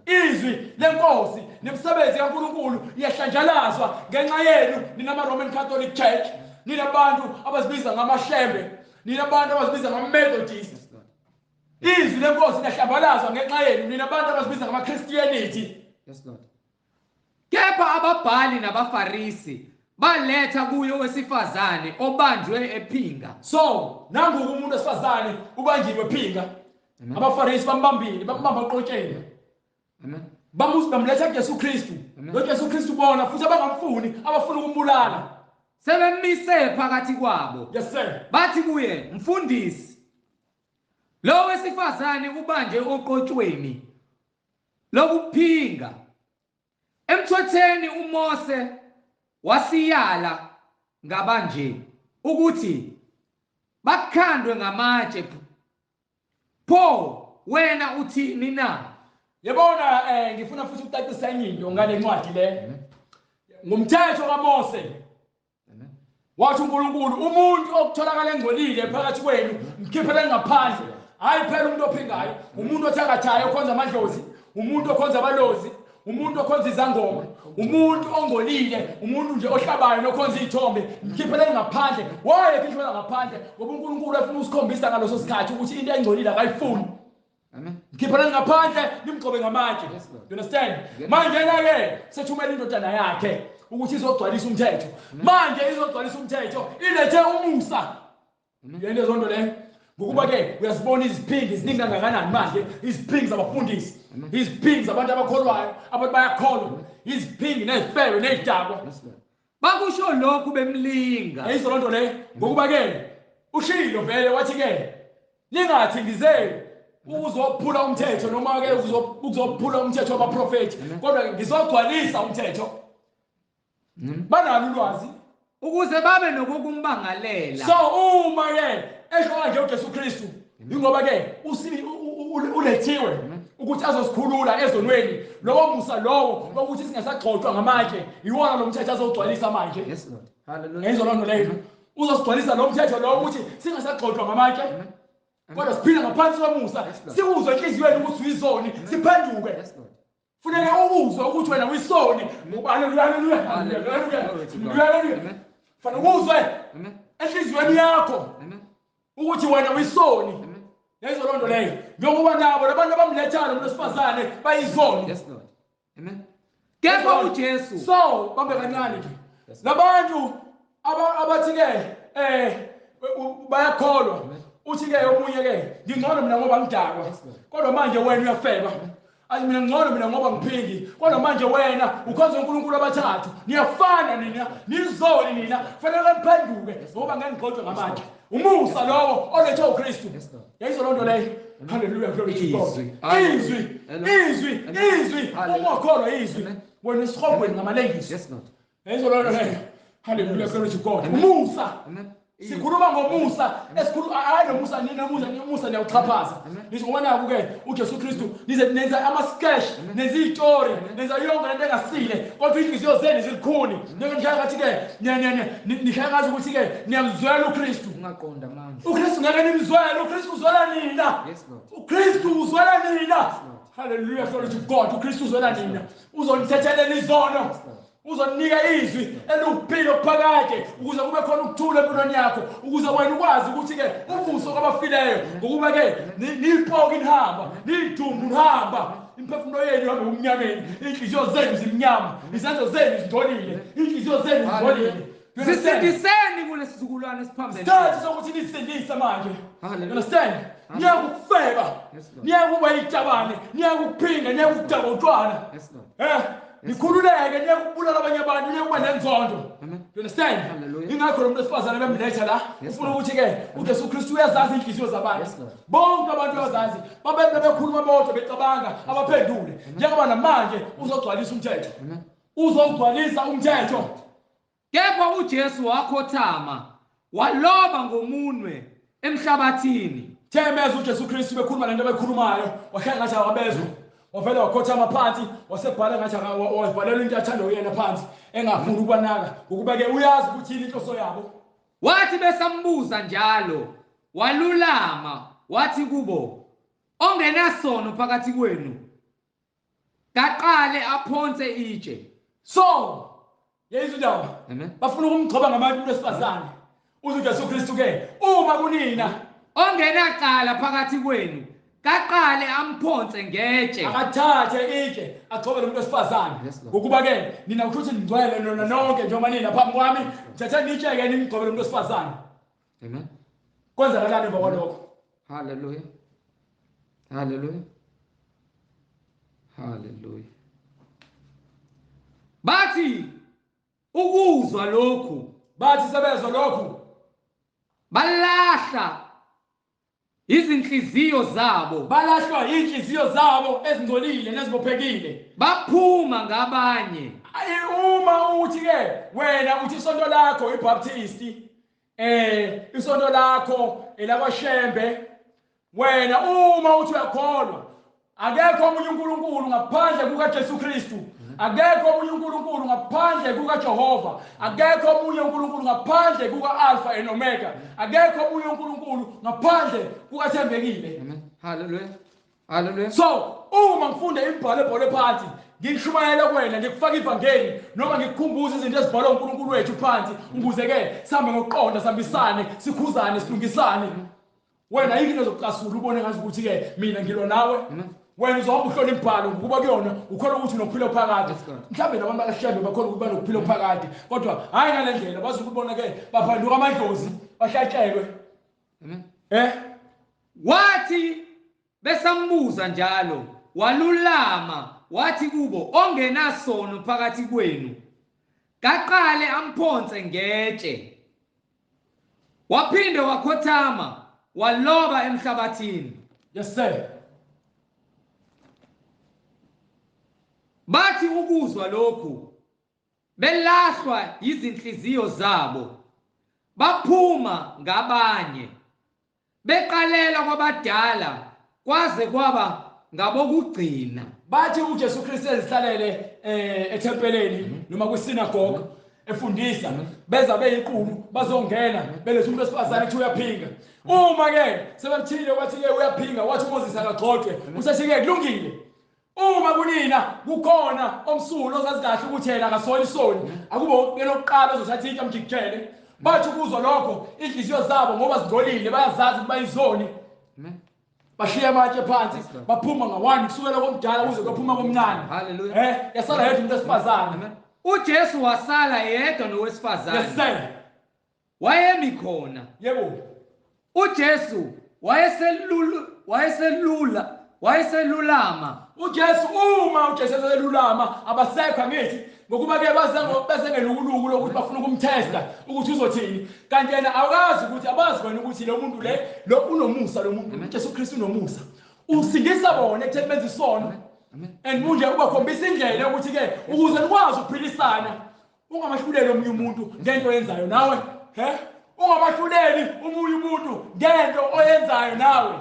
Izwi lenkosi nemisebenzi kaNkulunkulu iyahlanjalazwa ngenxa yenu nina ama-Roman Catholic Church, ninabantu abazibiza ngamashembe, ninabantu abazibiza ngama-Methodist. Izwi lenkosi liyahlambalazwa ngenxa yenu nina abantu abazibiza ngama-Christianity. Yes Lord. Kepha ababhali nabaFarisi baletha kuyo wesifazane obanjwe ephinga. So nangu umuntu wesifazane ubanjiwe ephinga. AbaFarisi bambambile, bambamba oqotsheni. Amen. Bamletha kuJesu Kristu. Lo Jesu Kristu bona futhi abangamfuni, abafuna ukumbulala. Sebemise phakathi kwabo. Yes sir. Bathi kuye, "Mfundisi, lo wesifazane ubanje oqotshweni lokuphinga. Emthethweni uMose wasiyala ngabanje ukuthi bakhandwe ngamatshe. Pho wena uthini na?" Yabona, ngifuna futhi ukucacisa enye into ngale ncwadi le. Ngomthetho kaMose wathi uNkulunkulu, umuntu okutholakala engcolile phakathi kwenu mkhiphele ngaphandle. Hayi phela umuntu ophingayo, umuntu othakathayo okhonza amadlozi, umuntu okhonza abalozi, umuntu okhonza izangoma, umuntu ongcolile, umuntu nje ohlabayo nokhonza izithombe, mkhiphele ngaphandle. Waye khishwa ngaphandle ngoba uNkulunkulu efuna usikhombisa ngaleso sikhathi ukuthi into engcolile akayifuni. Amen. Mkhiphele ngaphandle nimgcobe ngamatshe. You understand? Manje ke sethumela indodana yakhe ukuthi izogcwalisa umthetho. Manje izogcwalisa umthetho ilethe umusa. Yena zonto le. Ngokuba ke uyazibona iziphingi ziningi kangakanani manje, iziphingi zabafundisi, iziphingi zabantu abakholwayo, abantu bayakholwa, iziphingi nezifebe nezidakwa. Bakusho lokhu bemlinga. Ayizwa lonto le, ngokuba ke ushilo vele wathi ke ningathi ngize ukuzophula umthetho noma ke ukuzophula umthetho wabaprofeti, kodwa ngizogcwalisa umthetho. Banalo ulwazi ukuze babe nokukumbangalela. So uma ke esho kanje uJesu Kristu, ingoba ke ulethiwe ukuthi azosikhulula ezonweni, lowo musa lowo wokuthi singasagxotshwa ngamatshe, iwona lo mthetho azogcwalisa manje. Yes Lord. Hallelujah. Ngezwa lonto leyo. Uzosigcwalisa lo mthetho lowo ukuthi singasagxotshwa ngamatshe, kodwa siphila ngaphansi komusa, sikuzwe enhliziyweni ukuthi uyizoni, siphenduke. Yes Lord. Funeka ukuzwe ukuthi wena uyisoni. Haleluya, haleluya, haleluya. Fanele ukuzwe enhliziyweni yakho ukuthi wena uyisoni. Yayizwa lonto leyo. Njengoba nabo labantu abamlethayo umuntu wesifazane bayizoni. Yes Lord. Amen. Kepha uJesu. So bambe kancane nje. Labantu abathi ke bayakholwa. Uthi ke omunye ke ngingcono mina ngoba ngidakwa. Kodwa manje wena uyafeba. Ayi mina ngcono mina ngoba ngiphingi. Kodwa manje wena ukhonza uNkulunkulu abathathu. Niyafana nina, nizoni nina. Fanele niphenduke ngoba ngeke ngigxotshwe ngamatshe. Umusa lowo olethwe uKristu. Yayizwa lonto leyo. Hallelujah, glory to God. Izwi, izwi, izwi. Ungakholwa izwi. Wena isihogweni ngamalengiso. Yes Lord. Yayizwa lonto leyo. Hallelujah, glory to God. Umusa. Sikhuluma ngomusa, esikhuluma hayi nomusa nina, musa umusa niyawuxhaphaza. Nisho ngoba naku ke uJesu Kristu nize nenza ama sketch, nenza izitori, nenza yonke lento engasile, kodwa inhliziyo zenu zilikhuni. Njengoba nishaya ngathi ke nishaya ngathi ukuthi ke niyamzwela uKristu. Ungaqonda manje. uKristu ngeke nimzwele, uKristu uzwela nina. Yes Lord. uKristu uzwela nina. Hallelujah, glory to God. uKristu uzwela nina. Uzonithethelela izono. Uzonika izwi eluphilo phakade ukuze kube khona ukuthula empilweni yakho, ukuze wena ukwazi ukuthi ke uvuso kwabafileyo, ngokuba ke niyipoki nihamba, niyidumbu nihamba, imphefumulo yenu ihambe kumnyameni, inhliziyo zenu zimnyama, izenzo zenu zingcolile, inhliziyo zenu zingcolile. Zisindiseni kulesizukulwane esiphambene. Isikhathi sokuthi nisindise manje. Understand? Niyakufeba, niyakuba itabane, niyakuphinga, niyakudakwa utshwala. Nikhululeke, niyakubulala abanye abantu, niyakuba nenzondo. You understand? Ingakho lo muntu wesifazane bemletha la, ufuna ukuthi ke uJesu Kristu uyazazi inhliziyo zabantu. Bonke abantu uyazazi. Babe bekhuluma bodwa becabanga, abaphendule. Njengoba namanje uzogcwalisa umthetho. Uzogcwalisa umthetho. Kepha uJesu wakhothama, waloba ngomunwe emhlabathini. Themeza uJesu Kristu bekhuluma lento abayikhulumayo, washaya ngathi akabezwa. Wavele wakhothama phansi, wasebhala ngathi wabhalela into athanda uyena phansi, engafuni ukwanaka, ngokuba ke uyazi ukuthi yini inhloso yabo. Wathi besambuza njalo, walulama, wathi kubo, ongenasono phakathi kwenu, kaqale aphonse itshe. So, yeyizwa indaba. Bafuna ukumgxoba ngabantu umuntu wesifazane. Uthi uJesu Kristu ke, uma kunina ongenacala phakathi kwenu, kaqale amphonse ngetshe. Akathathe itshe agxobe lo muntu wesifazane. Ngokuba ke nina ukuthi ningcwele nona nonke njengoba nina phambi kwami, thathani itshe ke nimgxobe lo muntu wesifazane. Amen. Kwenzakalani emva kwalokho? Hallelujah. Hallelujah. Hallelujah. Bathi ukuzwa lokhu, bathi sebezwa lokhu, balahla izinhliziyo zabo, balahlwa inhliziyo zabo ezingcolile nezibophekile, baphuma ngabanye. Uma uthi ke wena uthi isonto lakho iBaptist, isonto lakho elakwaShembe, wena uma uthi uyakholwa akekho omunye uNkulunkulu ngaphandle kukaJesu Kristu, akekho omunye uNkulunkulu ngaphandle kukaJehova, akekho omunye uNkulunkulu ngaphandle kuka-Alpha and Omega, akekho omunye uNkulunkulu ngaphandle kukaThembekile. Amen. Hallelujah. Hallelujah. So uma ngifunda imibhalo ebhalwe phansi, ngishumayela kuwena, ngikufaka ivangeli noma ngikukhumbuza izinto ezibhalwe uNkulunkulu wethu phansi, ukuze ke sihambe ngokuqonda, sihambisane, sikhuzane, silungisane. Wena yini into ezokucasula ubone ngazi ukuthi ke mina ngilwa nawe? Wena uzohamba uhlola imibhalo ngokuba kuyona ukholwa ukuthi unokuphila phakade. Mhlawumbe nabantu bakaShembe bakholwa ukuthi banokuphila phakade, kodwa hayi ngale ndlela, bazokubona ke baphanduka amadlozi, bahlatshelwe. Wathi besambuza njalo, walulama, wathi kubo, ongenasono phakathi kwenu, Kaqale amphonse ngetshe. Waphinde wakhothama waloba emhlabathini. Yes sir. Bathi ukuzwa lokhu belahlwa izinhliziyo zabo, baphuma ngabanye beqalela kwabadala kwaze kwaba ngabokugcina. Bathi uJesu Kristu ezihlalele ethempeleni noma kwisinagoge efundisa, beza beyiqulu bazongena beletha umuntu wesifazane ethi uyaphinga. Uma ke sebethile wathi ke uyaphinga, wathi uMoses akagxotshwe, usethi ke kulungile. Uma kunina kukhona omsulo ozazi kahle ukuthi yena akasona isoni, akube elokuqala ozothatha into amjikijele. Bathi ukuzwa lokho inhliziyo zabo ngoba zingcolile, bayazazi ukuba izoni. Bashiya amatshe phansi, baphuma ngawani kusukela komdala kuze kuphuma komncane. Hallelujah. Yasala yedwa umuntu wesifazane. uJesu wasala yedwa nowesifazane. Yes sir. Wayemi khona. Yebo. uJesu wayeselulama. uJesu uma uJesu eselulama abasekho angithi, ngokuba ke base ngelukuluku lokuthi bafuna ukumtesta ukuthi uzothini, kanti yena awukazi ukuthi abazi bona ukuthi lo muntu lo unomusa, lo muntu uJesu Kristu unomusa, usindisa bona ekutheni benze isono. And manje ubakhombisa indlela ukuthi ke ukuze nikwazi ukuphilisana ungamahluleli omunye umuntu ngento oyenzayo nawe, ungamahluleli omunye umuntu ngento oyenzayo nawe,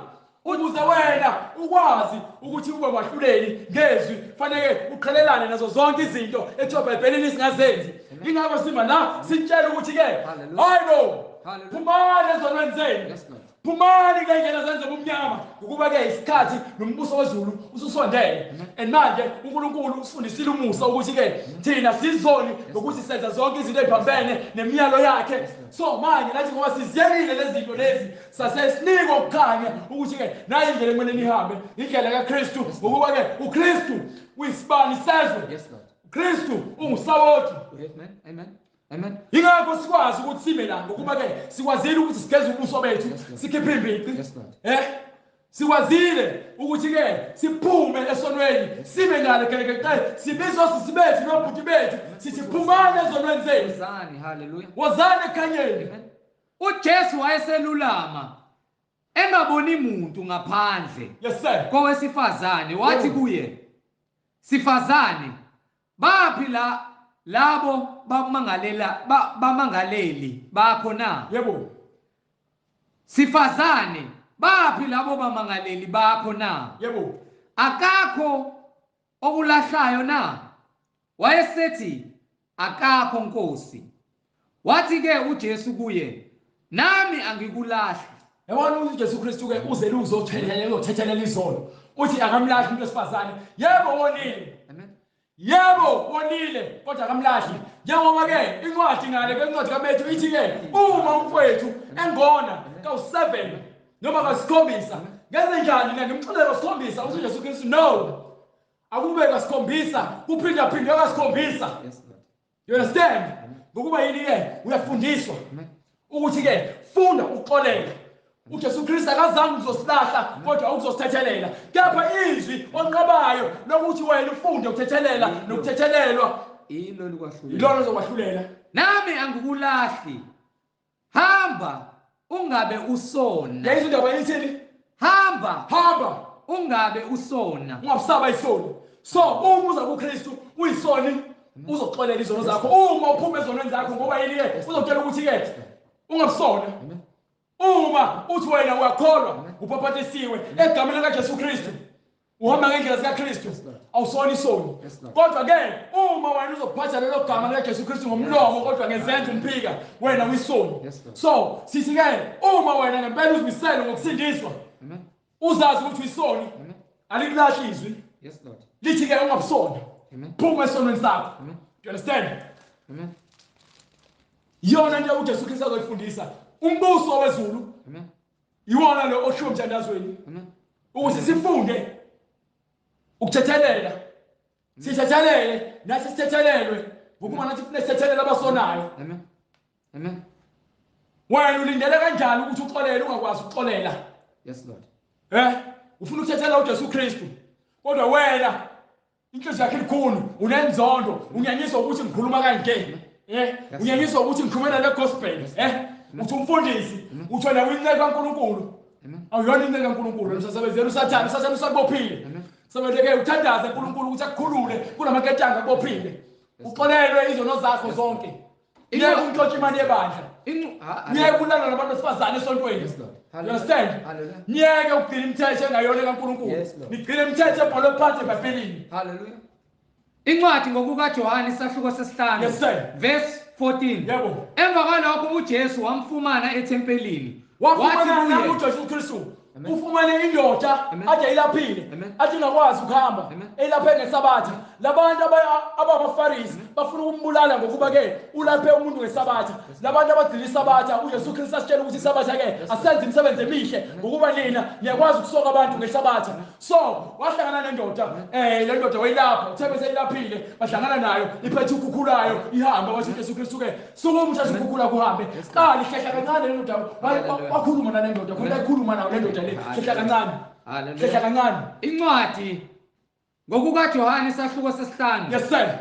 ukuze wena ukwazi ukuthi ube wahluleli ngezwi. Fanele uqhelelane nazo zonke izinto ethiwa eBhayibhelini singazenzi. Ingakho sima la sitshela ukuthi ke hayi bo, phumani ezonweni zenu, phumani kule ndlela zenze ubumnyama, ukuba ke isikhathi nombuso wezulu ususondele. And manje uNkulunkulu usifundisile umusa ukuthi ke thina sizoni ngokuthi senza zonke izinto eziphambene nemiyalo yakhe. So manje nathi ngoba siziyekile lezi zinto lezi, sasesinikwa ukukhanya ukuthi ke nayi indlela ekumele nihambe, indlela kaKristu, ngokuba ke uKristu uyisibani sezwe. uKristu ungusawoti. Amen. Amen. Amen. Ingakho sikwazi ukuthi sime la, ngokuba ke sikwazile ukuthi sigeze ubuso bethu, sikhiphe imbici. Sikwazile ukuthi ke siphume esonweni, sime ngale gelekeqe, sibiza osisi bethu nobhuti bethu, sithi phumani ezonweni zenu. Wozani, haleluya. Wozani ekhanyeni. uJesu wayeselulama engaboni muntu ngaphandle. Yes sir. Kowesifazane wathi kuye, sifazane, baphi la labo bamangalela bamangaleli bakho na? Yebo. Sifazane, baphi labo bamangaleli bakho na? Yebo. Akakho okulahlayo na? Wayesethi, akakho Nkosi. Wathi ke uJesu kuye, nami angikulahli. Yabona ukuthi uJesu Kristu ke uzele uzothethelela izono. Uthi akamlahli umuntu wesifazane. Yebo wonile. Amen. Yebo wonile kodwa akamlahli. Njengoba ke incwadi ngale ke incwadi kaMethu ithi ke uma umfowethu engona kawu7 noma kasikhombisa, ngenze njani na ngimxolele kasikhombisa? Uthi uJesu Kristu no. Akube kasikhombisa, kuphinda phindwe kasikhombisa. You understand? Ngokuba yini ke uyafundiswa ukuthi ke funda ukuxolela. uJesu Kristu akazange uzosilahla kodwa ukuzosithethelela. Kepha izwi onqabayo lokuthi wena ufunde ukuthethelela nokuthethelelwa ilo likwahlulela. Ilona ozokwahlulela. Nami angikulahli. Hamba ungabe usona. Yayizwa indaba ithini? Hamba. Hamba ungabe usona. Ungabusaba isoni. So uma uza kuKristu uyisoni uzoxolela izono zakho. Uma uphuma ezonweni zakho ngoba yini ke uzokutshela ukuthi ke ungabusona. Uma uthi wena uyakholwa ubhaphathisiwe egameni likaJesu Kristu, uhamba ngendlela zikaKristu, awusona isoni. Kodwa ke uma wena uzophatha lelo gama likaJesu Kristu ngomlomo kodwa ngezenzo umphika, wena uyisoni. So sithi ke uma wena ngempela uzimisele ngokusindiswa, uzazi ukuthi uyisoni, alikulahli izwi. Lithi ke ungabusona, phuma esonweni sakho. Do you understand? Yona nje uJesu Kristu azoyifundisa umbuso wezulu. Iwona lo oshiwo emthandazweni ukuthi sifunde ukuthethelela, sithethelele nathi sithethelelwe, ngokuba nathi kufanele sithethelele abasonayo. Amen. Amen. Wena ulindele kanjani ukuthi uxolele ungakwazi ukuxolela? Yes Lord. Ufuna ukuthethelela uJesu Kristu kodwa wena Inhliziyo yakhe ilikhuni, unenzondo, unyanyiswa ukuthi ngikhuluma kanje. Unyanyiswa ukuthi ngikhulumela le gospel, Uthi umfundisi, uthi wena uyinceku kaNkulunkulu. Awuyona inceku kaNkulunkulu, usasebenzela uSathane, uSathane usakubophile. Sebenzeke uthandaze uNkulunkulu ukuthi akukhulule kulamaketanga akubophile. Uxolelwe izono zakho zonke. Ngeke untshontshe imali yebandla. Ngeke ulala nabantu besifazane esontweni. You understand? Ngeke ugcine imithetho engayona kaNkulunkulu. Nigcine imithetho ebhalwe phansi eBhayibhelini. Hallelujah. Incwadi ngokukaJohane isahluko sesihlanu. Yes sir. Verse 14. Yebo. Emva kwalokho uJesu wamfumana ethempelini. Wafumana uJesu Kristu. Ufumane indoda ade ilaphile, athi ingakwazi ukuhamba, elaphe ngeSabatha. Labantu ababaFarisi bafuna ukumbulala ngokuba ke ulaphe umuntu ngeSabatha. Labantu abagcina iSabatha, uJesu Kristu asitshela ukuthi iSabatha ke asenze imisebenzi emihle ngokuba nina niyakwazi ukusoka abantu ngeSabatha. So wahlangana nendoda, le ndoda wayilapha, uthe bese ilaphile, bahlangana nayo iphethe ukhukhulayo ihamba, wathi uJesu Kristu ke sukuma uthathe ukhukhula kuhambe. Qala ihlehla kancane le ndoda, wakhuluma nale ndoda, khona ikhuluma nayo le ndoda le, hlehla kancane. Hlehla kancane. Incwadi ngokukaJohane isahluko sesihlanu. Yes sir.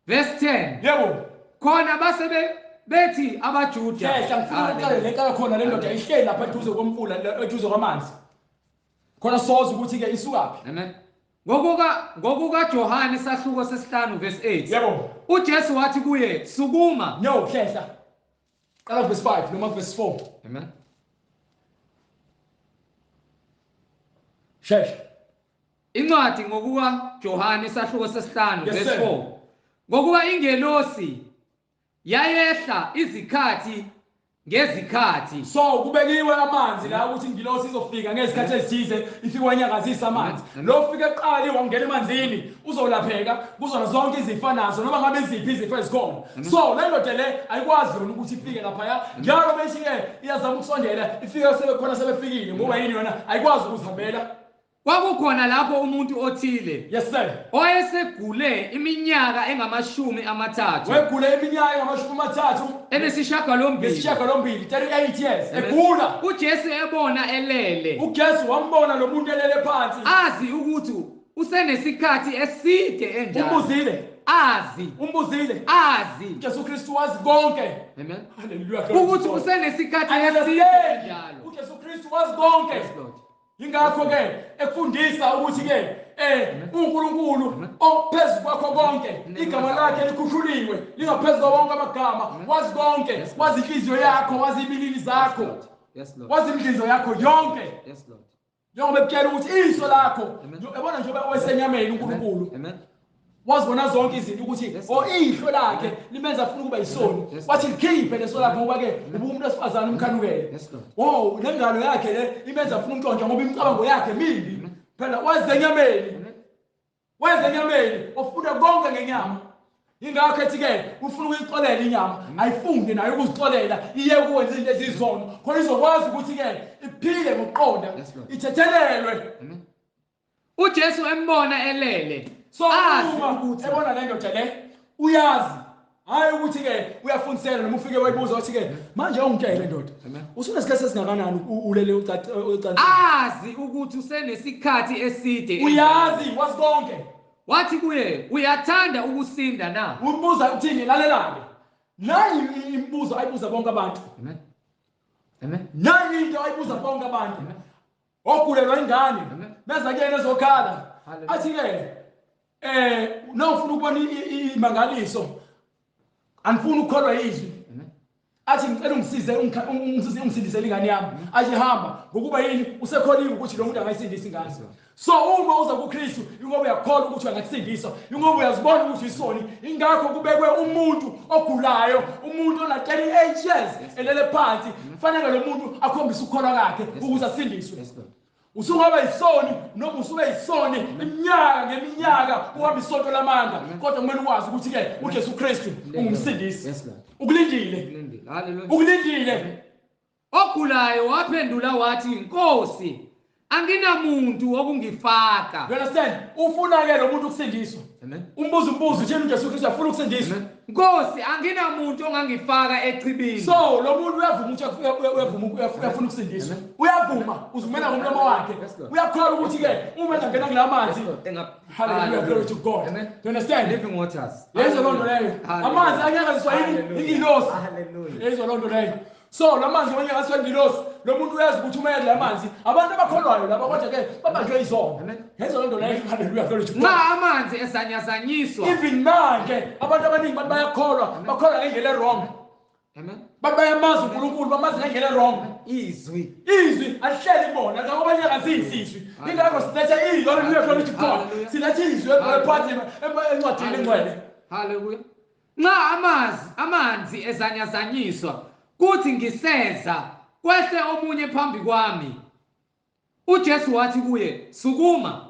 Verse 10. Yebo. Khona base bethi abaJuda. Hlehla ngifuna ukuqala le nto khona le ndoda ihleli lapha eduze komfula, eduze kwamanzi. Khona soza ukuthi ke isukaphi. Amen. Ngokuka Johane isahluko sesihlanu verse 8. Yebo. uJesu wathi kuye, sukuma. No, hlehla. Qala verse 5 noma verse 4. Amen. Shesha. Incwadi ngokuka Johane isahluko sesihlanu Yes, verse sir. 4. Ngokuba ingelosi yayehla izikhathi ngezikhathi. So kubekiwe amanzi la ukuthi ingilosi izofika ngezikhathi ezithize ifike wanyakazisa amanzi. Lo ufike eqali wangena emanzini uzolapheka kuzona zonke izifo nazo noma ngabe iziphi izifo ezikhona. So le ndoda le ayikwazi yona ukuthi ifike laphaya. Njalo bethi ke iyazama ukusondela ifike sebekhona sebefikile ngoba yini yona ayikwazi ukuzihambela. Kwakukhona lapho umuntu othile Yes sir. owayesegule iminyaka engamashumi 30. Wegule iminyaka engamashumi 30 Enesishiyagalombili. Nesishiyagalombili, 38 years egula. uJesu ebona elele. uJesu wambona lo muntu elele phansi. Azi ukuthi usenesikhathi eside enjalo. Umbuzile. Azi. Umbuzile. Azi. uJesu Kristu wazi konke. Amen. Hallelujah. Ukuthi usenesikhathi eside Understand. enjalo. uJesu Kristu wazi konke. Yes Lord. Ingakho ke ekufundisa ukuthi ke uNkulunkulu ophezulu kwakho konke, igama lakhe likhushuliwe lingaphezulu kwonke amagama, wazi konke, wazi inhliziyo yakho, wazi ibilili zakho. Yes Lord. Wazi imihliziyo yakho yonke. Yes Lord. Njengoba ekutshela ukuthi iso lakho, yabona njengoba wesenyameni uNkulunkulu. Amen. Wazibona zonke izinto ukuthi ihlo lakhe limenza afuna ukuba isoni. Wathi likhiphe leso lakhe ngoba ke ubuka umuntu wesifazane umkhanukele. Oh, lengalo yakhe le imenza afuna umntshontsho ngoba imicabango yakhe mibi. Phela wazenyameni. Wazenyameni ofuna konke ngenyama. Ingakho ethi ke ufuna ukuyixolela inyama, ayifunde nayo ukuzixolela, iye ukwenza izinto ezizono. Khona izokwazi ukuthi ke iphile ngokuqonda, ithethelelwe. uJesu embona elele. So Azi uma ukuthi ebona le ndoda le uyazi, hayi ukuthi ke uyafundisela noma ufike wayibuza wathi ke manje ungitshele ndoda, usunesikhathi esingakanani ulele ucansini? Azi ukuthi usenesikhathi eside. Uyazi, wazi konke. Wathi kuye, uyathanda ukusinda na? Umbuza uthini? Lalela ke, nayi imibuzo ayibuza bonke abantu. Amen. Amen. Nayi into ayibuza bonke abantu. Ogulelwa ingane beza kuyena ezokhala, athi ke nawufuna ukubona imangaliso, anifuni ukukholwa izwi, athi ngicela ungisize, ungisize, ungisindisele ingane yami. Athi hamba, ngokuba yini? Usekholiwe ukuthi lo muntu angayisindisa ingane. So uma uza kuKristu, ingoba uyakholwa ukuthi angakusindisa, ingoba uyazibona ukuthi isoni. Ingakho kubekwe umuntu ogulayo, umuntu ona 38 years elele phansi, kufanele lo muntu akhombise ukukholwa kwakhe ukuze asindiswe. Usungaba yisoni noma usube yisoni iminyaka ngeminyaka, uhamba isonto lamanga, kodwa kumele ukwazi ukuthi ke uJesu Kristu ungumsindisi. Yes Lord. Ukulindile. Ukulindile. Hallelujah. Ukulindile. Ogulayo waphendula wathi, Nkosi, Anginamuntu wokungifaka. You understand? Ufuna ke lo muntu ukusindiswa. Amen. Umbuzo umbuzo uthini uJesu Kristu uyafuna ukusindiswa. Amen. Nkosi, anginamuntu ongangifaka echibini. So lo muntu uyavuma ukuthi uyavuma uyafuna ukusindiswa. Uyavuma, uzumela ngomlomo wakhe. Yes, Lord. Uyakholwa ukuthi ke uma engangena kula manzi. Hallelujah, glory to God. Amen. Do you understand? Living waters. Yezwa loo nto leyo. Amanzi anyakaziswa yini? Hallelujah. Ingilosi. Hallelujah. Yezwa loo nto leyo. So la manzi anyakaziswa ingilosi, lo muntu uyazi ukuthi uma edla amanzi, abantu abakholwayo laba kodwa ke babanjwe izono. Amen. Yezwa loo nto leyo. Hallelujah, glory to God. Nxa amanzi esanyazanyiswa. Even manje abantu abaningi bathi bayakholwa, bakholwa ngendlela e-wrong. Amen. Bathi bayamazi uNkulunkulu, bamazi ngendlela e-wrong. Izwi. Izwi alihleli kubona, ngoba linyakazisi izwi. Ingakho siletha izwi, hallelujah, glory to God. Hallelujah. Siletha izwi ebhayibhelini encwadini engcwele. Hallelujah. Nxa amanzi ezanyazanyiswa kuthi ngiseza kwehle omunye phambi kwami. uJesu wathi kuye, sukuma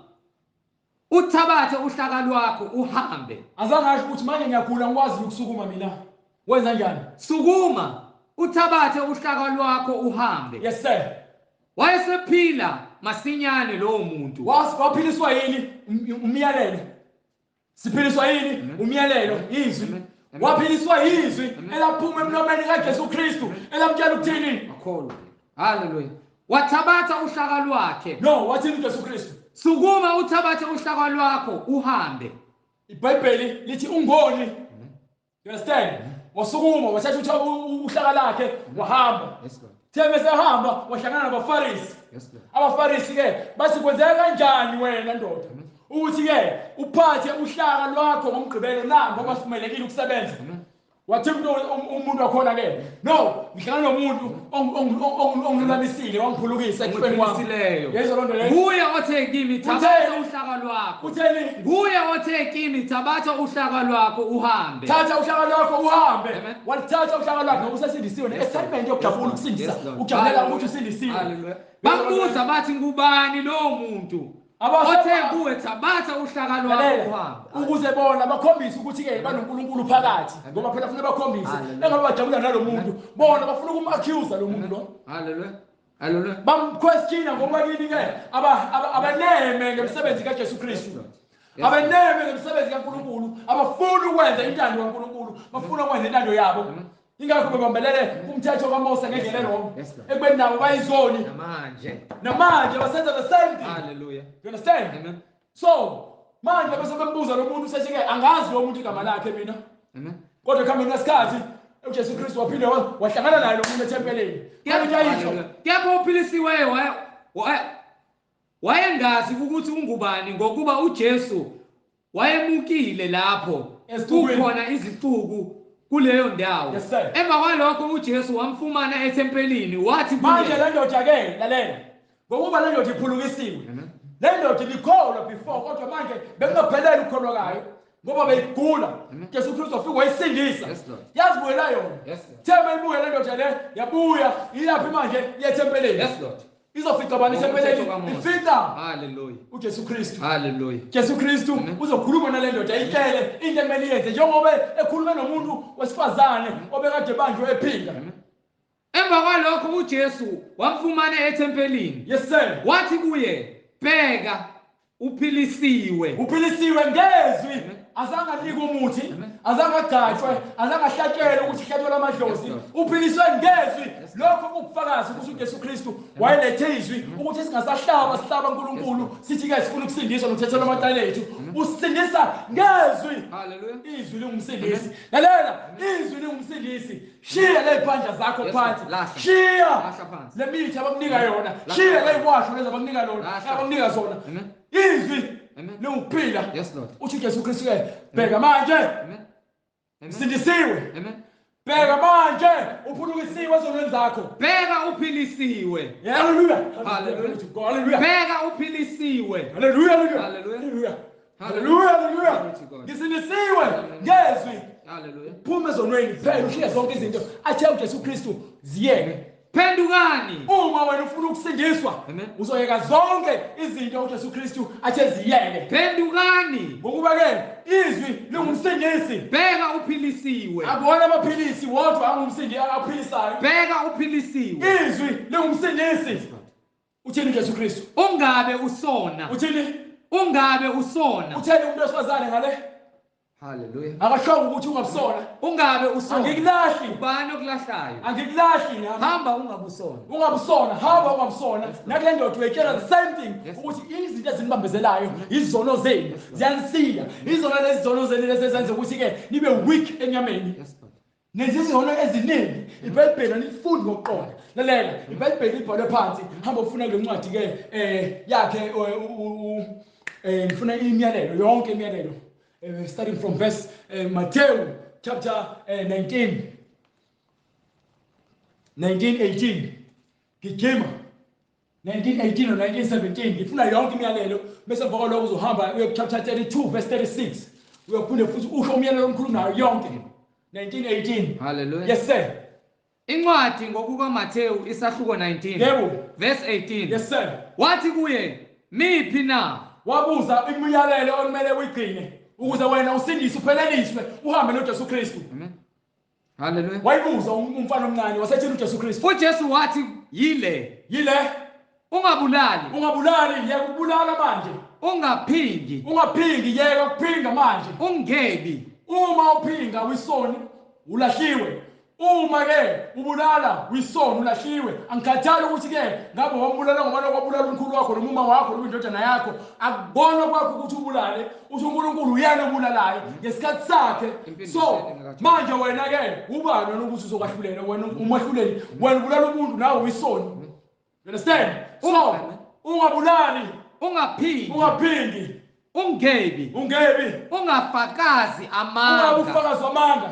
uthabathe uhlaka lwakho uhambe. Azange asho ukuthi manje ngiyagula ngikwazi ukusukuma mina. Wenza njani? Sukuma uthabathe uhlaka lwakho uhambe. Yes sir. Wayesephila masinyane lowo muntu. Waphiliswa yini? Umyalelo. Siphiliswa yini? Umyalelo, izwi. Amen. Amen. Waphiliswa izwi Amen. elaphuma emlomeni kaJesu Kristu elamtshela ukuthini? Akholwa. Hallelujah. Wathabatha uhlaka lwakhe. No, wathini uJesu Kristu? Sukuma uthabathe uhlaka lwakho uhambe. iBhayibheli lithi ungoni. You understand? Wasukuma wathatha uhlaka lakhe wahamba. Yes Lord. Theme sehamba wahlangana nabaFarisi. Yes Lord. AbaFarisi ke bathi kwenzeka kanjani wena ndoda ukuthi ke uphathe uhlaka lwakho ngomgqibelo na ngoba sivumelekile ukusebenza. Wathi umuntu wakhona ke no ngihlangana nomuntu ongilulamisile wangiphulukisa ekufeni kwami. Ongiphiliseleyo. Yezwa loo nto leyo. Nguye othe kimi thabatha Utheni? uhlaka lwakho. Utheni? Nguye othe kimi thabatha uhlaka lwakho uhambe. Thatha uhlaka lwakho uhambe. Amen. Walithatha uhlaka lwakho ngoba usesindisiwe ne-excitement yokujabula ukusindisa. Yes, Lord. Ujabulela ukuthi usindisiwe. Hallelujah. Bambuza bathi ngubani lowo muntu Abase- othe kuwe thabatha uhlaka lwakho Lalela, uhambe. ukuze bona bakhombise ukuthi ke banoNkulunkulu phakathi ngoba phela kufanele bakhombise Hallelujah. engabe bajabula nalo muntu bona bafuna ukum-accuse lo muntu lo Hallelujah. Hallelujah. bamquestiona ngoba kini ke abaneme ngemisebenzi kaJesu Kristu Yes. abaneme ngemisebenzi kaNkulunkulu abafuni ukwenza intando kaNkulunkulu bafuna ukwenza intando yabo ingakho bebambelele kumthetho kaMose ngendlela e-wrong Yes, Lord. ekubeni nabo bayizoni Namanje. namanje basenza the same thing. Hallelujah. You understand? Amen. So manje bese bembuza lo muntu usethi ke angazi lo muntu igama lakhe mina. Amen. Kodwa ekuhambeni kwesikhathi uJesu Kristu waphinde wahlangana naye lo muntu ethempelini. Kanti ayisho Hallelujah. Kepha uphilisiweyo wayengazi ukuthi ungubani ngokuba uJesu wayemukile lapho Esixukwini. kukhona izixuku kuleyo ndawo. Yes, sir. Emva kwalokho uJesu wamfumana ethempelini wathi manje kuye le ndoda ke lalela. Ngokuba le ndoda iphulukisiwe. Amen. Le ndoda ibikholwa before kodwa manje bekungaphelele ukukholwa kwayo ngoba beyigula. Jesu Kristu wafika wayisindisa. Yes, Lord. Yazibuyela yona. Yes, Lord. Thema ibuye le ndoda le yabuya iyaphi manje iyethempelini. Yes Lord. Izofica bani ethempelini? Ngomthetho kaMose. Ifica Hallelujah. uJesu Kristu. Hallelujah. Jesu Kristu uzokhuluma nale ndoda ayitshele into ekumele iyenze njengoba ekhulume nomuntu wesifazane obekade banjwe ephinga. Emva kwalokho uJesu wamfumana ethempelini Yes sir. wathi kuye bheka uphilisiwe. Uphilisiwe ngezwi. Azange anikwe umuthi, Amen. azange agcatshwe, azange ahlatshelwe ukuthi hlatshwe amadlozi. Yes, Lord. Uphiliswe ngezwi. Lokho kukufakaza ukuthi uJesu Kristu wayelethe izwi ukuthi singasahlaba sihlaba uNkulunkulu sithi ke sifuna ukusindiswa nokuthethelwa amacala ethu. Usindisa ngezwi. Hallelujah. Izwi lingumsindisi. Lalela, izwi lingumsindisi. Shiya leziphandla zakho Yes, phansi. Lord. Lahla. Shiya Lahla phansi. le mithi abakunika yona. Lahla Shiya phansi. leziwasho lezi abakunika lona, Lahla. abakunika zona. Amen. Izwi Amen. lingukuphila. Yes Lord. Uthi uJesu Kristu ke, bheka manje Amen. Amen. sindisiwe. Amen. Bheka manje uphulukisiwe ezonweni zakho. Bheka uphilisiwe. Hallelujah. Hallelujah. Hallelujah. Bheka uphilisiwe. Hallelujah. Hallelujah. Hallelujah. Hallelujah. Hallelujah. Glory to God. Ngisindisiwe ngezwi. Hallelujah. Phuma ezonweni phela ushiye zonke izinto athe uJesu Kristu ziyeke. Phendukani. Uma wena ufuna ukusindiswa Amen. uzoyeka zonke izinto uJesu Kristu athe ziyeke. Phendukani. Ngokuba ke izwi lingumsindisi. Bheka uphilisiwe. Akuwona amaphilisi wodwa angumsindi aphilisayo. Bheka uphilisiwe. Izwi lingumsindisi. Uthini uJesu Kristu? Ungabe usona. Uthini? Ungabe usona. Utheni umuntu wesifazane ngale? Hallelujah. Akashongo ukuthi ungabusona. Ungabe usona. Angikulahli. Ubani okulahlayo? Angikulahli nami. Hamba ungabusona. Ungabusona, hamba ungabusona. Nakule ndoda uyetshela the same thing ukuthi izinto ezinibambezelayo izono zenu ziyanisiya. Izona lezi zono zenu lezi ezenza ukuthi ke nibe weak enyameni. Yes Lord. Nenza izono eziningi. IBhayibheli alifundi ngokuqonda. Lalela, iBhayibheli libhalwe phansi. Hamba ufuna le ncwadi ke yakhe ngifuna imiyalelo, yonke imiyalelo. Starting from verse Matthew chapter 19 19:18 gijima 19:18 or 19:17 ngifuna yonke imiyalelo bese emva kwaloko uzohamba uye chapter 32 verse 36 uyophinde futhi usho umyalelo omkhulu nayo yonke 19:18. Hallelujah. Yes sir. Incwadi ngokuka Matthew isahluko 19. Yebo. Verse 18. Yes sir. Wathi kuye, miphi na? Wabuza imiyalelo okumele uyigcine ukuze wena usindiswe upheleliswe uhambe noJesu Kristu. Amen. Hallelujah. Wayibuza umfana omncane wasethini uJesu Kristu. uJesu wathi yile. Yile. Ungabulali. Ungabulali, yeka ukubulala manje. Ungaphingi. Ungaphingi, yeka ukuphinga manje. Ungebi. Uma uphinga uyisoni ulahliwe. Uma ke ubulala uyisoni ulahliwe. Angikhathali ukuthi ke ngabe wambulala ngoba lokwabulala umkhulu wakho noma uma wakho noma indodana yakho. Akubona kwakho ukuthi ubulale, uthi uNkulunkulu uyena obulalayo ngesikhathi sakhe. So manje wena ke ubani wena ukuthi uzokwahlulela wena umahluleli, wena ubulala umuntu nawe uyisoni. You understand? So ungabulali, ungaphingi, ungaphingi, ungebi, ungebi, ungafakazi amanga, ungabufakazi amanga.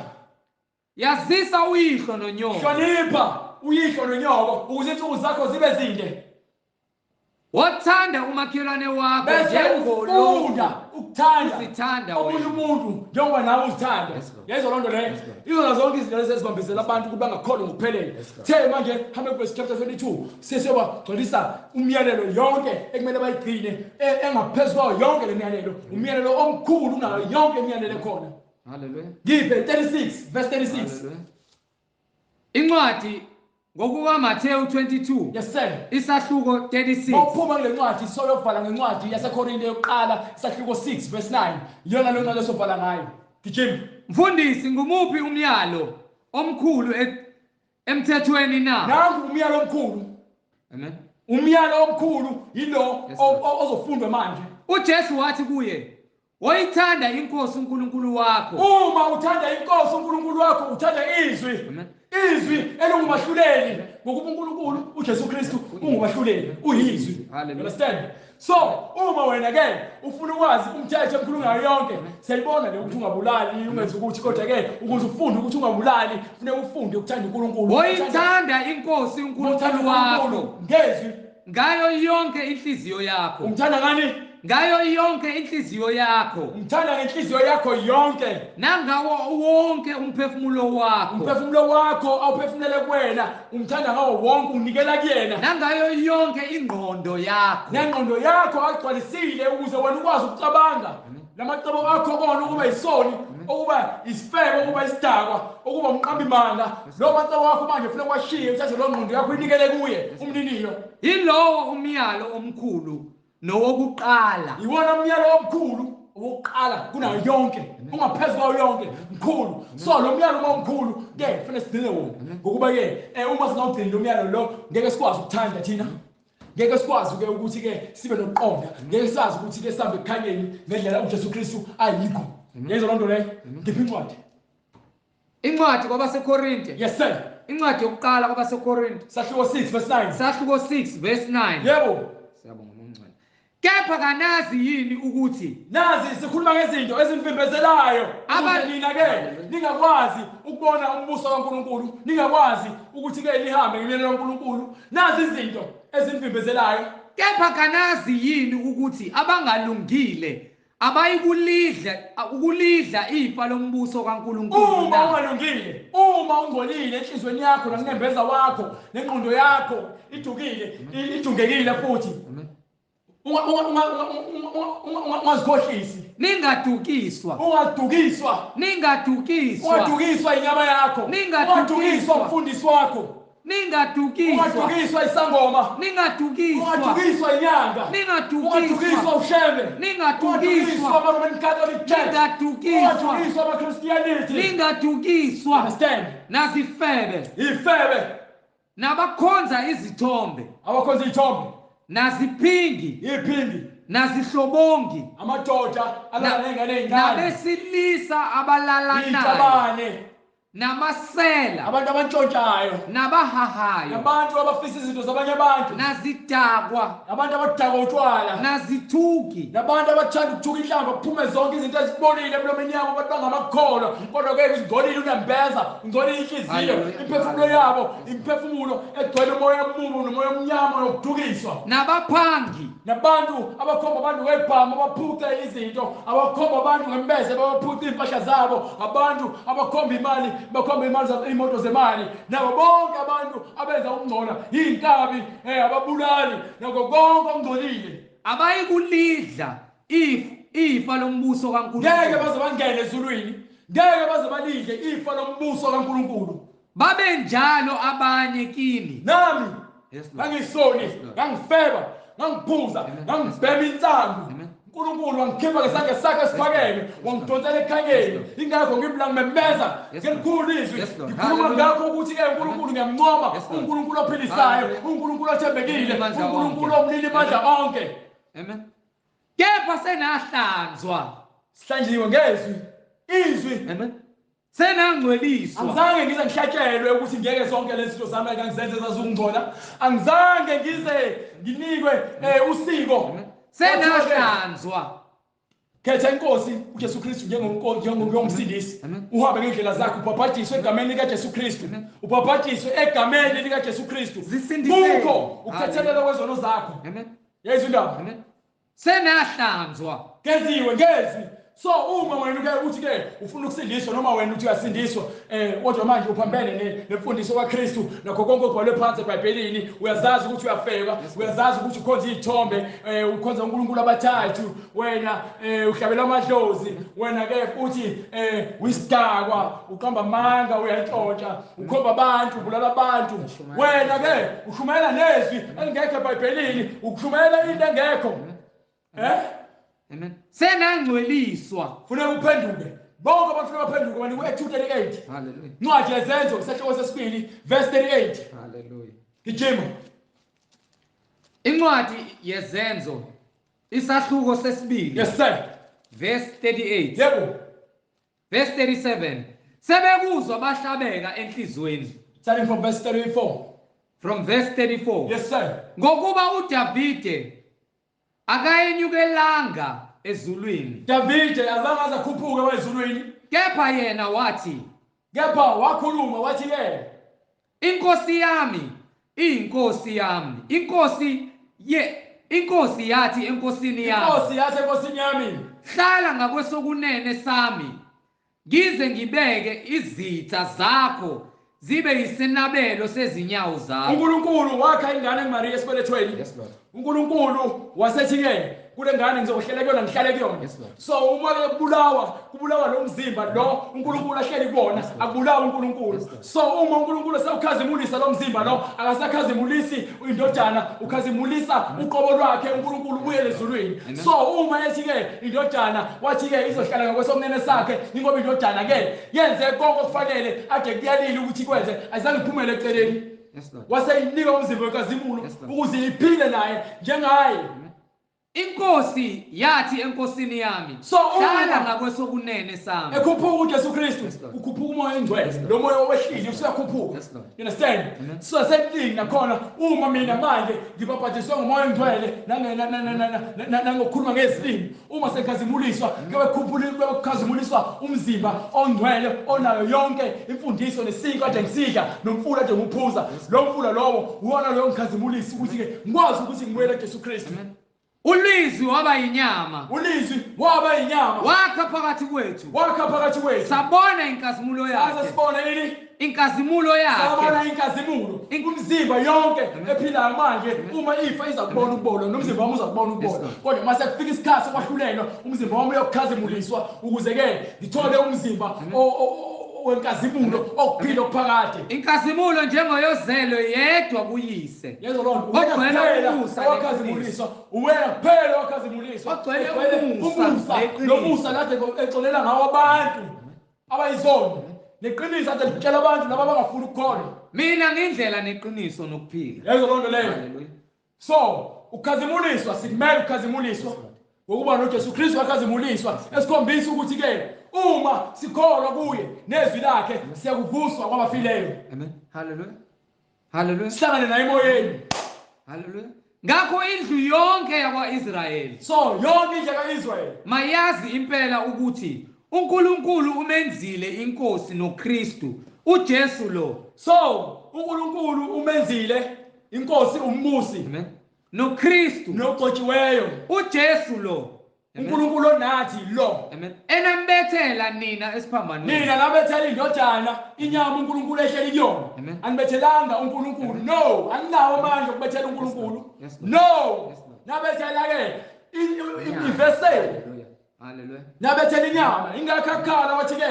Yazisa uyihlo nonyoko. Hlonipha uyihlo nonyoko ukuze insuku zakho zibe zinde. Wathanda umakhelwane wakho njengolokhu ukuthanda uzithanda omunye umuntu njengoba nawe uzithanda. Yezwa lonto leyo. Izona zonke izinto lezi ezibambezela abantu ukuthi bangakholwa ngokuphelele. The manje hambe ku chapter 22 sesiyobagcwalisa umyalelo yonke ekumele bayigcine engaphezulu kwayo yonke le myalelo. Umyalelo omkhulu kunayo yonke imiyalelo ekhona. Hallelujah. Ngiphe 36 verse 36. Hallelujah. Incwadi ngokuka Matthew 22. Yes sir. Isahluko 36. Mawuphuma kule ncwadi soyovala ngencwadi yaseKorinte yokuqala isahluko 6 verse 9. Iyona le ncwadi esobhala ngayo. Gijima. Mfundisi, ngumuphi umyalo omkhulu emthethweni na? Nangu umyalo omkhulu. Amen. Umyalo omkhulu yilo ozofundwa manje. uJesu wathi kuye, woyithanda inkosi uNkulunkulu wakho. Uma uthanda inkosi uNkulunkulu wakho uthanda izwi. Amen. Izwi elingumahluleli ngokuba uNkulunkulu uJesu Kristu ungumahluleli, uyizwi. Understand? So uma wena ke ufuna ukwazi umthetho omkhulu ngayo yonke, siyayibona le ukuthi ungabulali, ungenzi ukuthi, kodwa ke ukuze ufunde ukuthi ungabulali kufuneka ufunde ukuthanda uNkulunkulu. Woyithanda inkosi uNkulunkulu wakho ngezwi ngayo yonke inhliziyo yakho. Umthanda ngani? Ngayo yonke inhliziyo yakho. Umthanda ngenhliziyo yakho yonke. Nangawo wonke umphefumulo wakho. Umphefumulo wakho awuphefumulele kuwena, umthanda ngawo wonke, unikela kuyena. Nangayo yonke ingqondo yakho. Nengqondo yakho agcwalisile ukuze wena ukwazi ukucabanga. Lamacebo akho kona ukuba isoni, ukuba isifebe, ukuba isidakwa, ukuba umqambi manga. Lo macebo wakho manje ufuna kwashiye uthathe lo ngqondo yakho uyinikele kuye umniniyo. Yilowo umyalo omkhulu nowokuqala. Iwona umyalo omkhulu owokuqala kunayo yonke, ungaphezulu kwayo yonke, mkhulu. So lo myalo uma umkhulu ke kufanele sigcine wona, ngokuba ke uma singawugcini lo myalo lo ngeke sikwazi ukuthanda thina, ngeke sikwazi ke ukuthi ke sibe nokuqonda, ngeke sazi ukuthi ke sihambe ekukhanyeni ngendlela uJesu Kristu ayikho. Yezwa lonto leyo? Ngiphi incwadi? Incwadi kwabaseKorinte. Yes sir. Incwadi yokuqala kwabaseKorinte. Sahluko 6 verse 9. Sahluko 6 verse 9. Yebo. Siyabonga umncane. Kepha kanazi yini ukuthi nazi sikhuluma ngezinto ezimvimbezelayo nina ke ningakwazi ukubona umbuso kaNkulunkulu, ningakwazi ukuthi ke lihambe ngemiyalelo kaNkulunkulu. Nazi izinto ezimvimbezelayo. Kepha kanazi yini ukuthi abangalungile abayikulidla ukulidla ifa lombuso kaNkulunkulu? Uma ungalungile, uma ungcolile enhlizweni yakho nakunembeza wakho nengqondo yakho idukile, idungekile futhi ungazikhohlisi. Ningadukiswa. Ungadukiswa. Ningadukiswa. Ungadukiswa inyama yakho. Ningadukiswa umfundisi wakho. Ningadukiswa. Ungadukiswa isangoma. Ningadukiswa. Ungadukiswa inyanga. Ningadukiswa. Ungadukiswa ushembe. Ningadukiswa. Ama-Roman Catholic Church. Ningadukiswa. Ungadukiswa ama-Christianity. Ningadukiswa. Understand? Nazifebe. Ifebe. Nabakhonza izithombe. Abakhonza izithombe. Naziphingi. Iphingi. Nazihlobongi. Amadoda alala nengane ezincane. Nabesilisa abalalanayo. Itabane. Namasela. Abantu abantshontshayo. Nabahahayo. Nabantu abafisa izinto zabanye abantu. Nazidakwa. Abantu abadakwa utshwala. Nazithuki. Nabantu abathanda ukuthuka inhlamba kuphume zonke izinto ezibolile emlomeni yabo, abantu bangamakholwa. Kodwa ke uzingcolile unembeza, ungcolile inhliziyo, imphefumulo yabo, imphefumulo egcwele umoya omubi nomoya omnyama nokudukiswa. Nabaphangi. Nabantu abakhomba abantu ngebhamu abaphuce izinto, abakhomba abantu ngembeze babaphuce impahla zabo, abantu abakhomba imali bakhomba imali imoto zemali, nabo bonke abantu abenza ukungcola, inkabi, ababulali, nako konke okungcolile. Abayikulidla ifa lombuso kaNkulunkulu. Ngeke baze bangene ezulwini, ngeke baze balidle ifa lombuso kaNkulunkulu. Babe njalo abanye kini. Nami ngangisoni, ngangifeba, ngangiphuza, ngangibhema insangu. uNkulunkulu wangikhipha ngesandla sakhe esiphakeme, wangidonsela ekhanyeni. Ingakho ngimla ngimemeza ngelikhulu izwi. Ngikhuluma ngakho ukuthi ke uNkulunkulu ngiyamncoma, uNkulunkulu ophilisayo, uNkulunkulu othembekile, uNkulunkulu omnini amandla onke. Amen. Kepha senahlanzwa. Sihlanjiwe ngezwi. Izwi. Amen. Senangcweliswa. Angizange ngize ngihlatshelwe ukuthi ngeke zonke lezi zinto zami engangizenze zazungcola. Angizange ngize nginikwe usiko. Senahlanzwa. Khetha inkosi uJesu Kristu njengomsindisi. Uhambe ngendlela zakho, ubhabhadiswe egameni likaJesu Kristu. Ubhabhadiswe egameni likaJesu Kristu. Kukho ukuthethelelwa kwezono zakho. Amen. Yezwa indaba. Amen. Senahlanzwa. Geziwe ngezwi. So uma wena ke uthi ke ufuna ukusindiswa noma wena uthi uyasindiswa, kodwa manje uphambene nemfundiso kaKristu nakho konke okubhalwe phansi eBhayibhelini, uyazazi ukuthi uyafeba, uyazazi ukuthi ukhonza izithombe, ukhonza uNkulunkulu abathathu, wena uhlabela amadlozi, wena ke futhi uyisidakwa, uqamba amanga, uyantshontsha, ukhomba abantu, ubulala abantu, wena ke ushumayela nezwi elingekho eBhayibhelini, ukushumayela into engekho. Amen. Senangcweliswa. Funeka uphenduke. Bonke abantu baphenduke banikwe Acts 2:38. Hallelujah. Incwadi yeZenzo isahluko sesibili verse 38. Hallelujah. Gijima. Incwadi yeZenzo isahluko sesibili. Yes sir. Verse 38. Yebo. Verse 37. Sebekuzwa bahlabeka enhlizweni. Starting from verse 34. From verse 34. Yes sir. Ngokuba uDavide akayenyukelanga ezulwini. Davide azange azakhuphuke wezulwini. Kepha yena wathi, kepha wakhuluma wathi ke, inkosi yami iyinkosi yami, inkosi yathi enkosini yami, inkosi yathi enkosini yami, hlala ngakwesokunene sami ngize ngibeke izitha zakho zibe yisenabelo sezinyawo zakho. uNkulunkulu wakha ingane kuMaria esibelethweni. Yes Lord. uNkulunkulu wasethi ke kule ngane ngizokuhlela kuyona, ngihlale kuyona. Yes, Lord. So uma ke kubulawa lo mzimba lo uNkulunkulu ahleli kuwona, akubulawa uNkulunkulu. Yes, Lord. So uma uNkulunkulu sewukhazimulisa lo mzimba lo, akasakhazimulisi indodana, ukhazimulisa uqobo lwakhe uNkulunkulu ubuyele ezulwini. So uma ethi ke indodana wathi ke izohlala ngakwesokunene sakhe, ingoba indodana ke yenze konke okufanele ade kuyalile ukuthi kwenze, ayizange iphumele eceleni. Yes, Lord. Waseyinika umzimba wenkazimulo Yes, Lord. ukuze iphile naye njengaye. Inkosi yathi enkosini yami, So hlala ngakwesokunene sami. Ekhuphuka uJesu Kristu, Yes, Lord. ukhuphuka umoya ongcwele. Yes, Lord. Lo moya owehlile usuyakhuphuka. Yes, Lord. You understand? Amen. So sekuningi nakhona uma mina manje ngibhabhadiswe ngomoya ongcwele nangokukhuluma ngezilimi, uma sekhazimuliswa kuyakukhazimuliswa umzimba ongcwele onayo yonke imfundiso nesinkwa kade ngisidla nomfula kade ngiphuza. Lo mfula lowo uwona loyo ngikhazimulisa ukuthi ke ngikwazi ukuthi ngibuyele kuJesu Kristu. Amen. Ulizwi waba yinyama. Ulizwi waba yinyama. Wakha phakathi kwethu. Wakha phakathi kwethu. Sabona inkazimulo yakhe. Sasibona yini? Inkazimulo yakhe. Sabona inkazimulo. Umzimba yonke ephilayo manje uma ifa iza kubona ukubola nomzimba wami uza kubona ukubola. Kodwa mase kufika isikhathi sokwahlulelwa umzimba wami uyokukhazimuliswa ukuze ke ngithole umzimba wenkazimulo okuphila okuphakade. Inkazimulo njengoyozelo yedwa kuyise. Yezo loo nto. Wena kuphela owakhazimuliswa, uwena kuphela owakhazimuliswa. Ogcwele umusa nomusa kade exolela ngawo abantu abayizoni. Neqiniso ade litshela abantu laba abangafuni ukukholwa. Mina ngindlela neqiniso nokuphila. Yezo loo nto leyo. So ukhazimuliswa, sikumele ukukhazimuliswa ngokuba noJesu Kristu wakhazimuliswa, esikhombisa ukuthi ke uma sikholwa kuye nezwi lakhe siyakuvuswa kwabafileyo. Amen. Hallelujah. Hallelujah. Sihlangane naye emoyeni. Hallelujah. Ngakho indlu yonke yakwaIsrayeli, so yonke indlu yakwaIsrayeli mayazi impela ukuthi uNkulunkulu umenzile inkosi noKristu uJesu lo. So uNkulunkulu umenzile inkosi, umbusi. Amen. NoKristu nogcotshiweyo uJesu lo. uNkulunkulu onathi lo. Amen. Enambethela nina esiphambanweni. Nina nabethela indodana inyama uNkulunkulu ehleli kuyona. Anibethelanga uNkulunkulu. No, aninawo amandla okubethela uNkulunkulu. No. Nabethela ke iveseli. Hallelujah. Nabethela inyama ingakho akhala wathi ke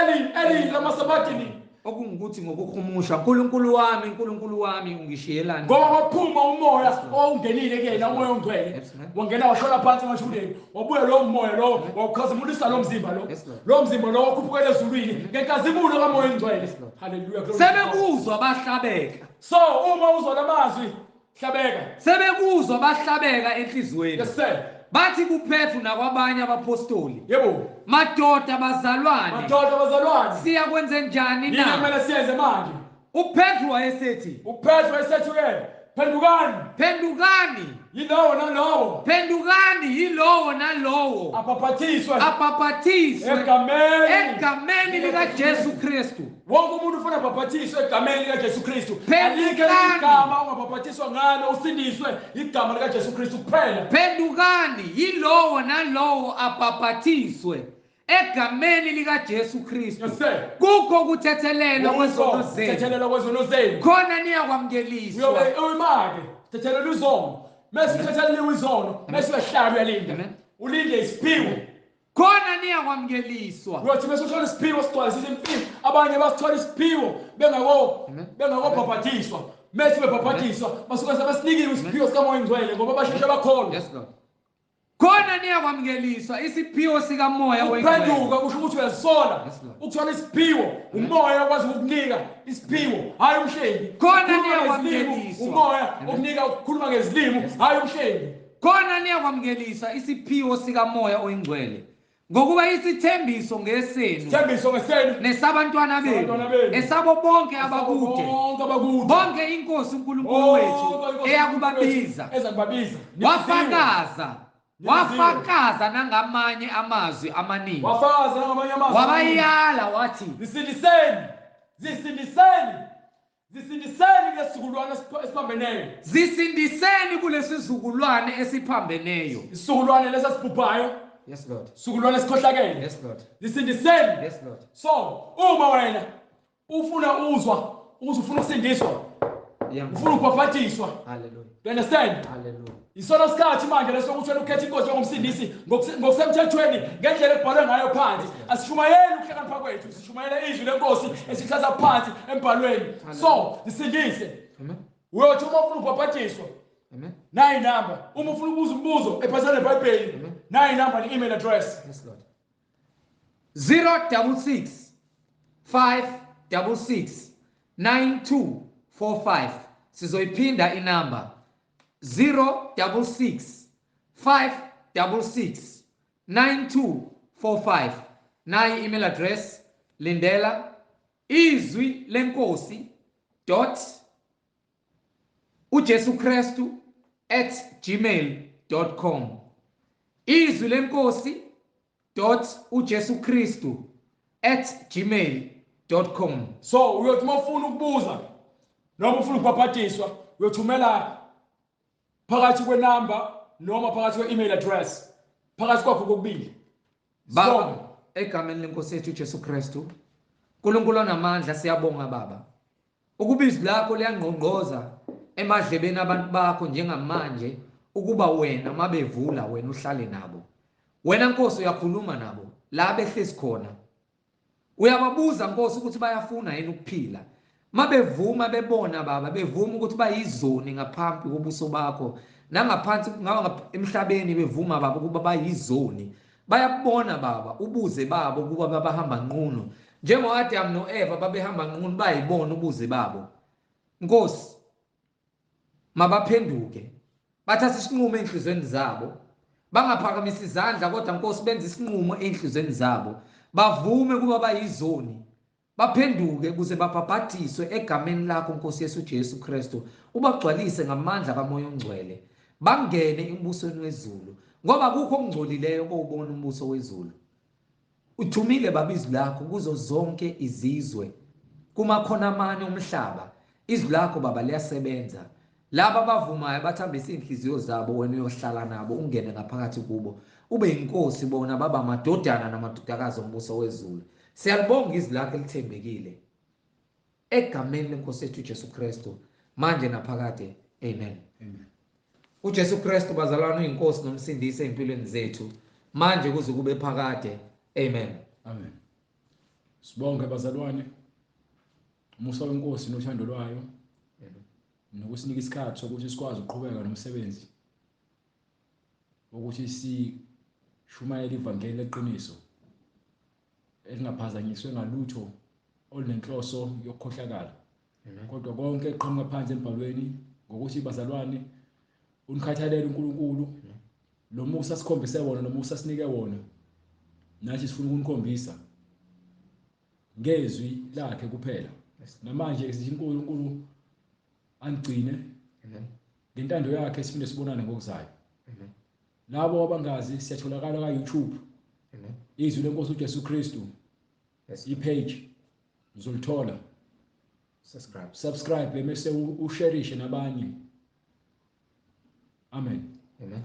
Eli Eli lamasabatini. Okungukuthi ngokuhumusha uNkulunkulu wami, uNkulunkulu wami ungishiyelani. Ngoba waphuma umoya owungenile kuyena, umoya ongcwele. Wangena washona phansi emathuneni, wabuya lo moya lo wawukhazimulisa lo mzimba lo. Lo mzimba lo wakhuphukela ezulwini ngenkazimulo kamoya ongcwele. Hallelujah. Sebekuzwa bahlabeka. So uma uzwa lamazwi hlabeka. Sebekuzwa bahlabeka enhliziyweni. Yes sir. Bathi kuPetru nakwabanye abapostoli. Yebo. Madoda bazalwane. Madoda bazalwane. Siyakwenze njani na? Yini kumele siyenze manje? UPetru wayesethi. UPetru wayesethi ke, phendukani. Phendukani. Yilowo nalowo. Phendukani yilowo nalowo. Abhapathiswe. Abhapathiswe. Egameni. Egameni likaJesu Kristu. Wonke umuntu ufuna abhapathiswe egameni likaJesu Kristu. Alikho igama ongabhapathiswa ngalo usindiswe, igama likaJesu Kristu kuphela. Phendukani yilowo nalowo abhapathiswe egameni likaJesu Kristu. Kukho ukuthethelelwa kwezono zenu. Ukuthethelelwa kwezono zenu. Khona niyakwamukeliswa. Uyobe uyimake, thethelelwa izono. Mase uthetheleliwe izono, mase uyahlala uyalinda. Ulinde isiphiwo. Khona niyakwamukeliswa. Uyothi bese uthola isiphiwo sigcwalisile impilo. Abanye basithola isiphiwo bengakobhapathiswa. Mase bebhapathiswa basuke sebesinikiwe isiphiwo sikaMoya Ongcwele ngoba basheshe bakholwa. Yes Lord. Khona niyakwamukeliswa isiphiwo sikaMoya oNgcwele. Uphenduka kusho ukuthi uyazisola. Ukuthola isiphiwo umoya okwazi ukukunika isiphiwo, hayi umhlengi. Khona niyakwamukeliswa umoya okunika ukukhuluma ngezilimi, hayi umhlengi. Khona niyakwamukeliswa isiphiwo sikaMoya oNgcwele. Ngokuba isithembiso ngesenu. Isithembiso ngesenu. Nesabantwana benu. Esabo bonke abakude. Bonke inkosi uNkulunkulu wethu eyakubabiza. Ezakubabiza. Wafakaza. Wafakaza nangamanye amazwi amaningi. Wafakaza nangamanye amazwi. Wabayala wathi zisindiseni. Zisindiseni. Zisindiseni kulesizukulwane esiphambeneyo. Zisindiseni kulesizukulwane esiphambeneyo. Isizukulwane lesi esibhubhayo. Yes Lord. Sizukulwane esikhohlakele. Yes Lord. Zisindiseni. Yes Lord. So uma wena ufuna uzwa ukuthi ufuna ukusindiswa, ufuna ukubhapathiswa. Hallelujah. You understand? Hallelujah. Isona sikhathi manje leso ukuthi wena ukhethe inkosi njengomsindisi ngokusemthethweni ngendlela ebhalwe ngayo phansi. Asishumayeli ukuhlakanipha kwethu, sishumayela izwi lenkosi esithatha phansi embhalweni. So zisindise. Amen. Uyothi uma ufuna ukubhapathiswa, Amen. nayi number. Uma ufuna ukubuza umbuzo ephathelene neBhayibheli, nayi number ne-email address. Yes Lord. 066 566 9245. Sizoyiphinda inamba 066 566 9245. Nayi email address lindela izwi lenkosi dot uJesu Kristu @gmail.com. Izwi lenkosi dot uJesu Kristu @gmail.com. So uyothi uma ufuna ukubuza noma ufuna ukubhapathiswa uyothumela phakathi kwenamba noma phakathi kwe-email address, phakathi kwakho kokubili. Baba, egameni lenkosi yethu uJesu Kristu, uNkulunkulu onamandla, siyabonga Baba ukuba izwi lakho liyangqongqoza emadlebeni abantu bakho njengamanje, ukuba wena mabevula wena uhlale nabo. Wena Nkosi uyakhuluma nabo la behlezi khona. Uyababuza Nkosi ukuthi bayafuna yini ukuphila. Mabevuma bebona Baba, bevuma ukuthi bayizoni ngaphambi kobuso bakho, nangaphansi emhlabeni bevuma Baba ukuba bayizoni. Bayabona Baba ubuze babo ukuba babahamba nqunu, njengo-Adam no-Eva babehamba nqunu, bayibona ubuze babo. Nkosi, mabaphenduke, bathathe isinqumo ey'nhliziyweni zabo, bangaphakamisi izandla kodwa Nkosi benze isinqumo ey'nhliziyweni zabo, bavume ukuba bayizoni, baphenduke ukuze babhabhadiswe egameni lakho Nkosi Yesu Jesu Kristu, ubagcwalise ngamandla kaMoya oNgcwele, bangene embusweni wezulu, ngoba akukho okungcolileyo kowubona umbuso wezulu. Uthumile Baba izwi lakho kuzo zonke izizwe, kumakhona amane omhlaba. Izwi lakho Baba liyasebenza. Laba abavumayo bathambisa iy'nhliziyo zabo, wena uyohlala nabo, ungene ngaphakathi kubo, ube yinkosi, bona baba amadodana namadodakazi ombuso wezulu. Siyalibonga izwi lakho elithembekile, egameni lenkosi yethu uJesu Kristu, manje naphakade. Amen. Amen. UJesu Kristu bazalwane uyinkosi nomsindisi ey'mpilweni zethu, manje kuze kube phakade. Amen. Amen. Sibonge bazalwane, umusa wenkosi nothando lwayo, nokusinika isikhathi sokuthi sikwazi ukuqhubeka nomsebenzi wokuthi sishumayele ivangeli leqiniso elingaphazanyiswe ngalutho olunenhloso yokukhohlakala. Kodwa konke eqhamuka phansi embhalweni ngokuthi bazalwane unikhathalele uNkulunkulu, lo musa sikhombise wona, lo musa sinike wona, nathi sifuna ukunikhombisa ngezwi lakhe kuphela. Namanje sithi uNkulunkulu anigcine ngentando yakhe, siphinde sibonane ngokuzayo. Labo abangazi siyatholakala ka YouTube. Izwi lenkosi uJesu Kristu. I-page uzolithola. Subscribe bese usharishe nabanye. Amen. Amen.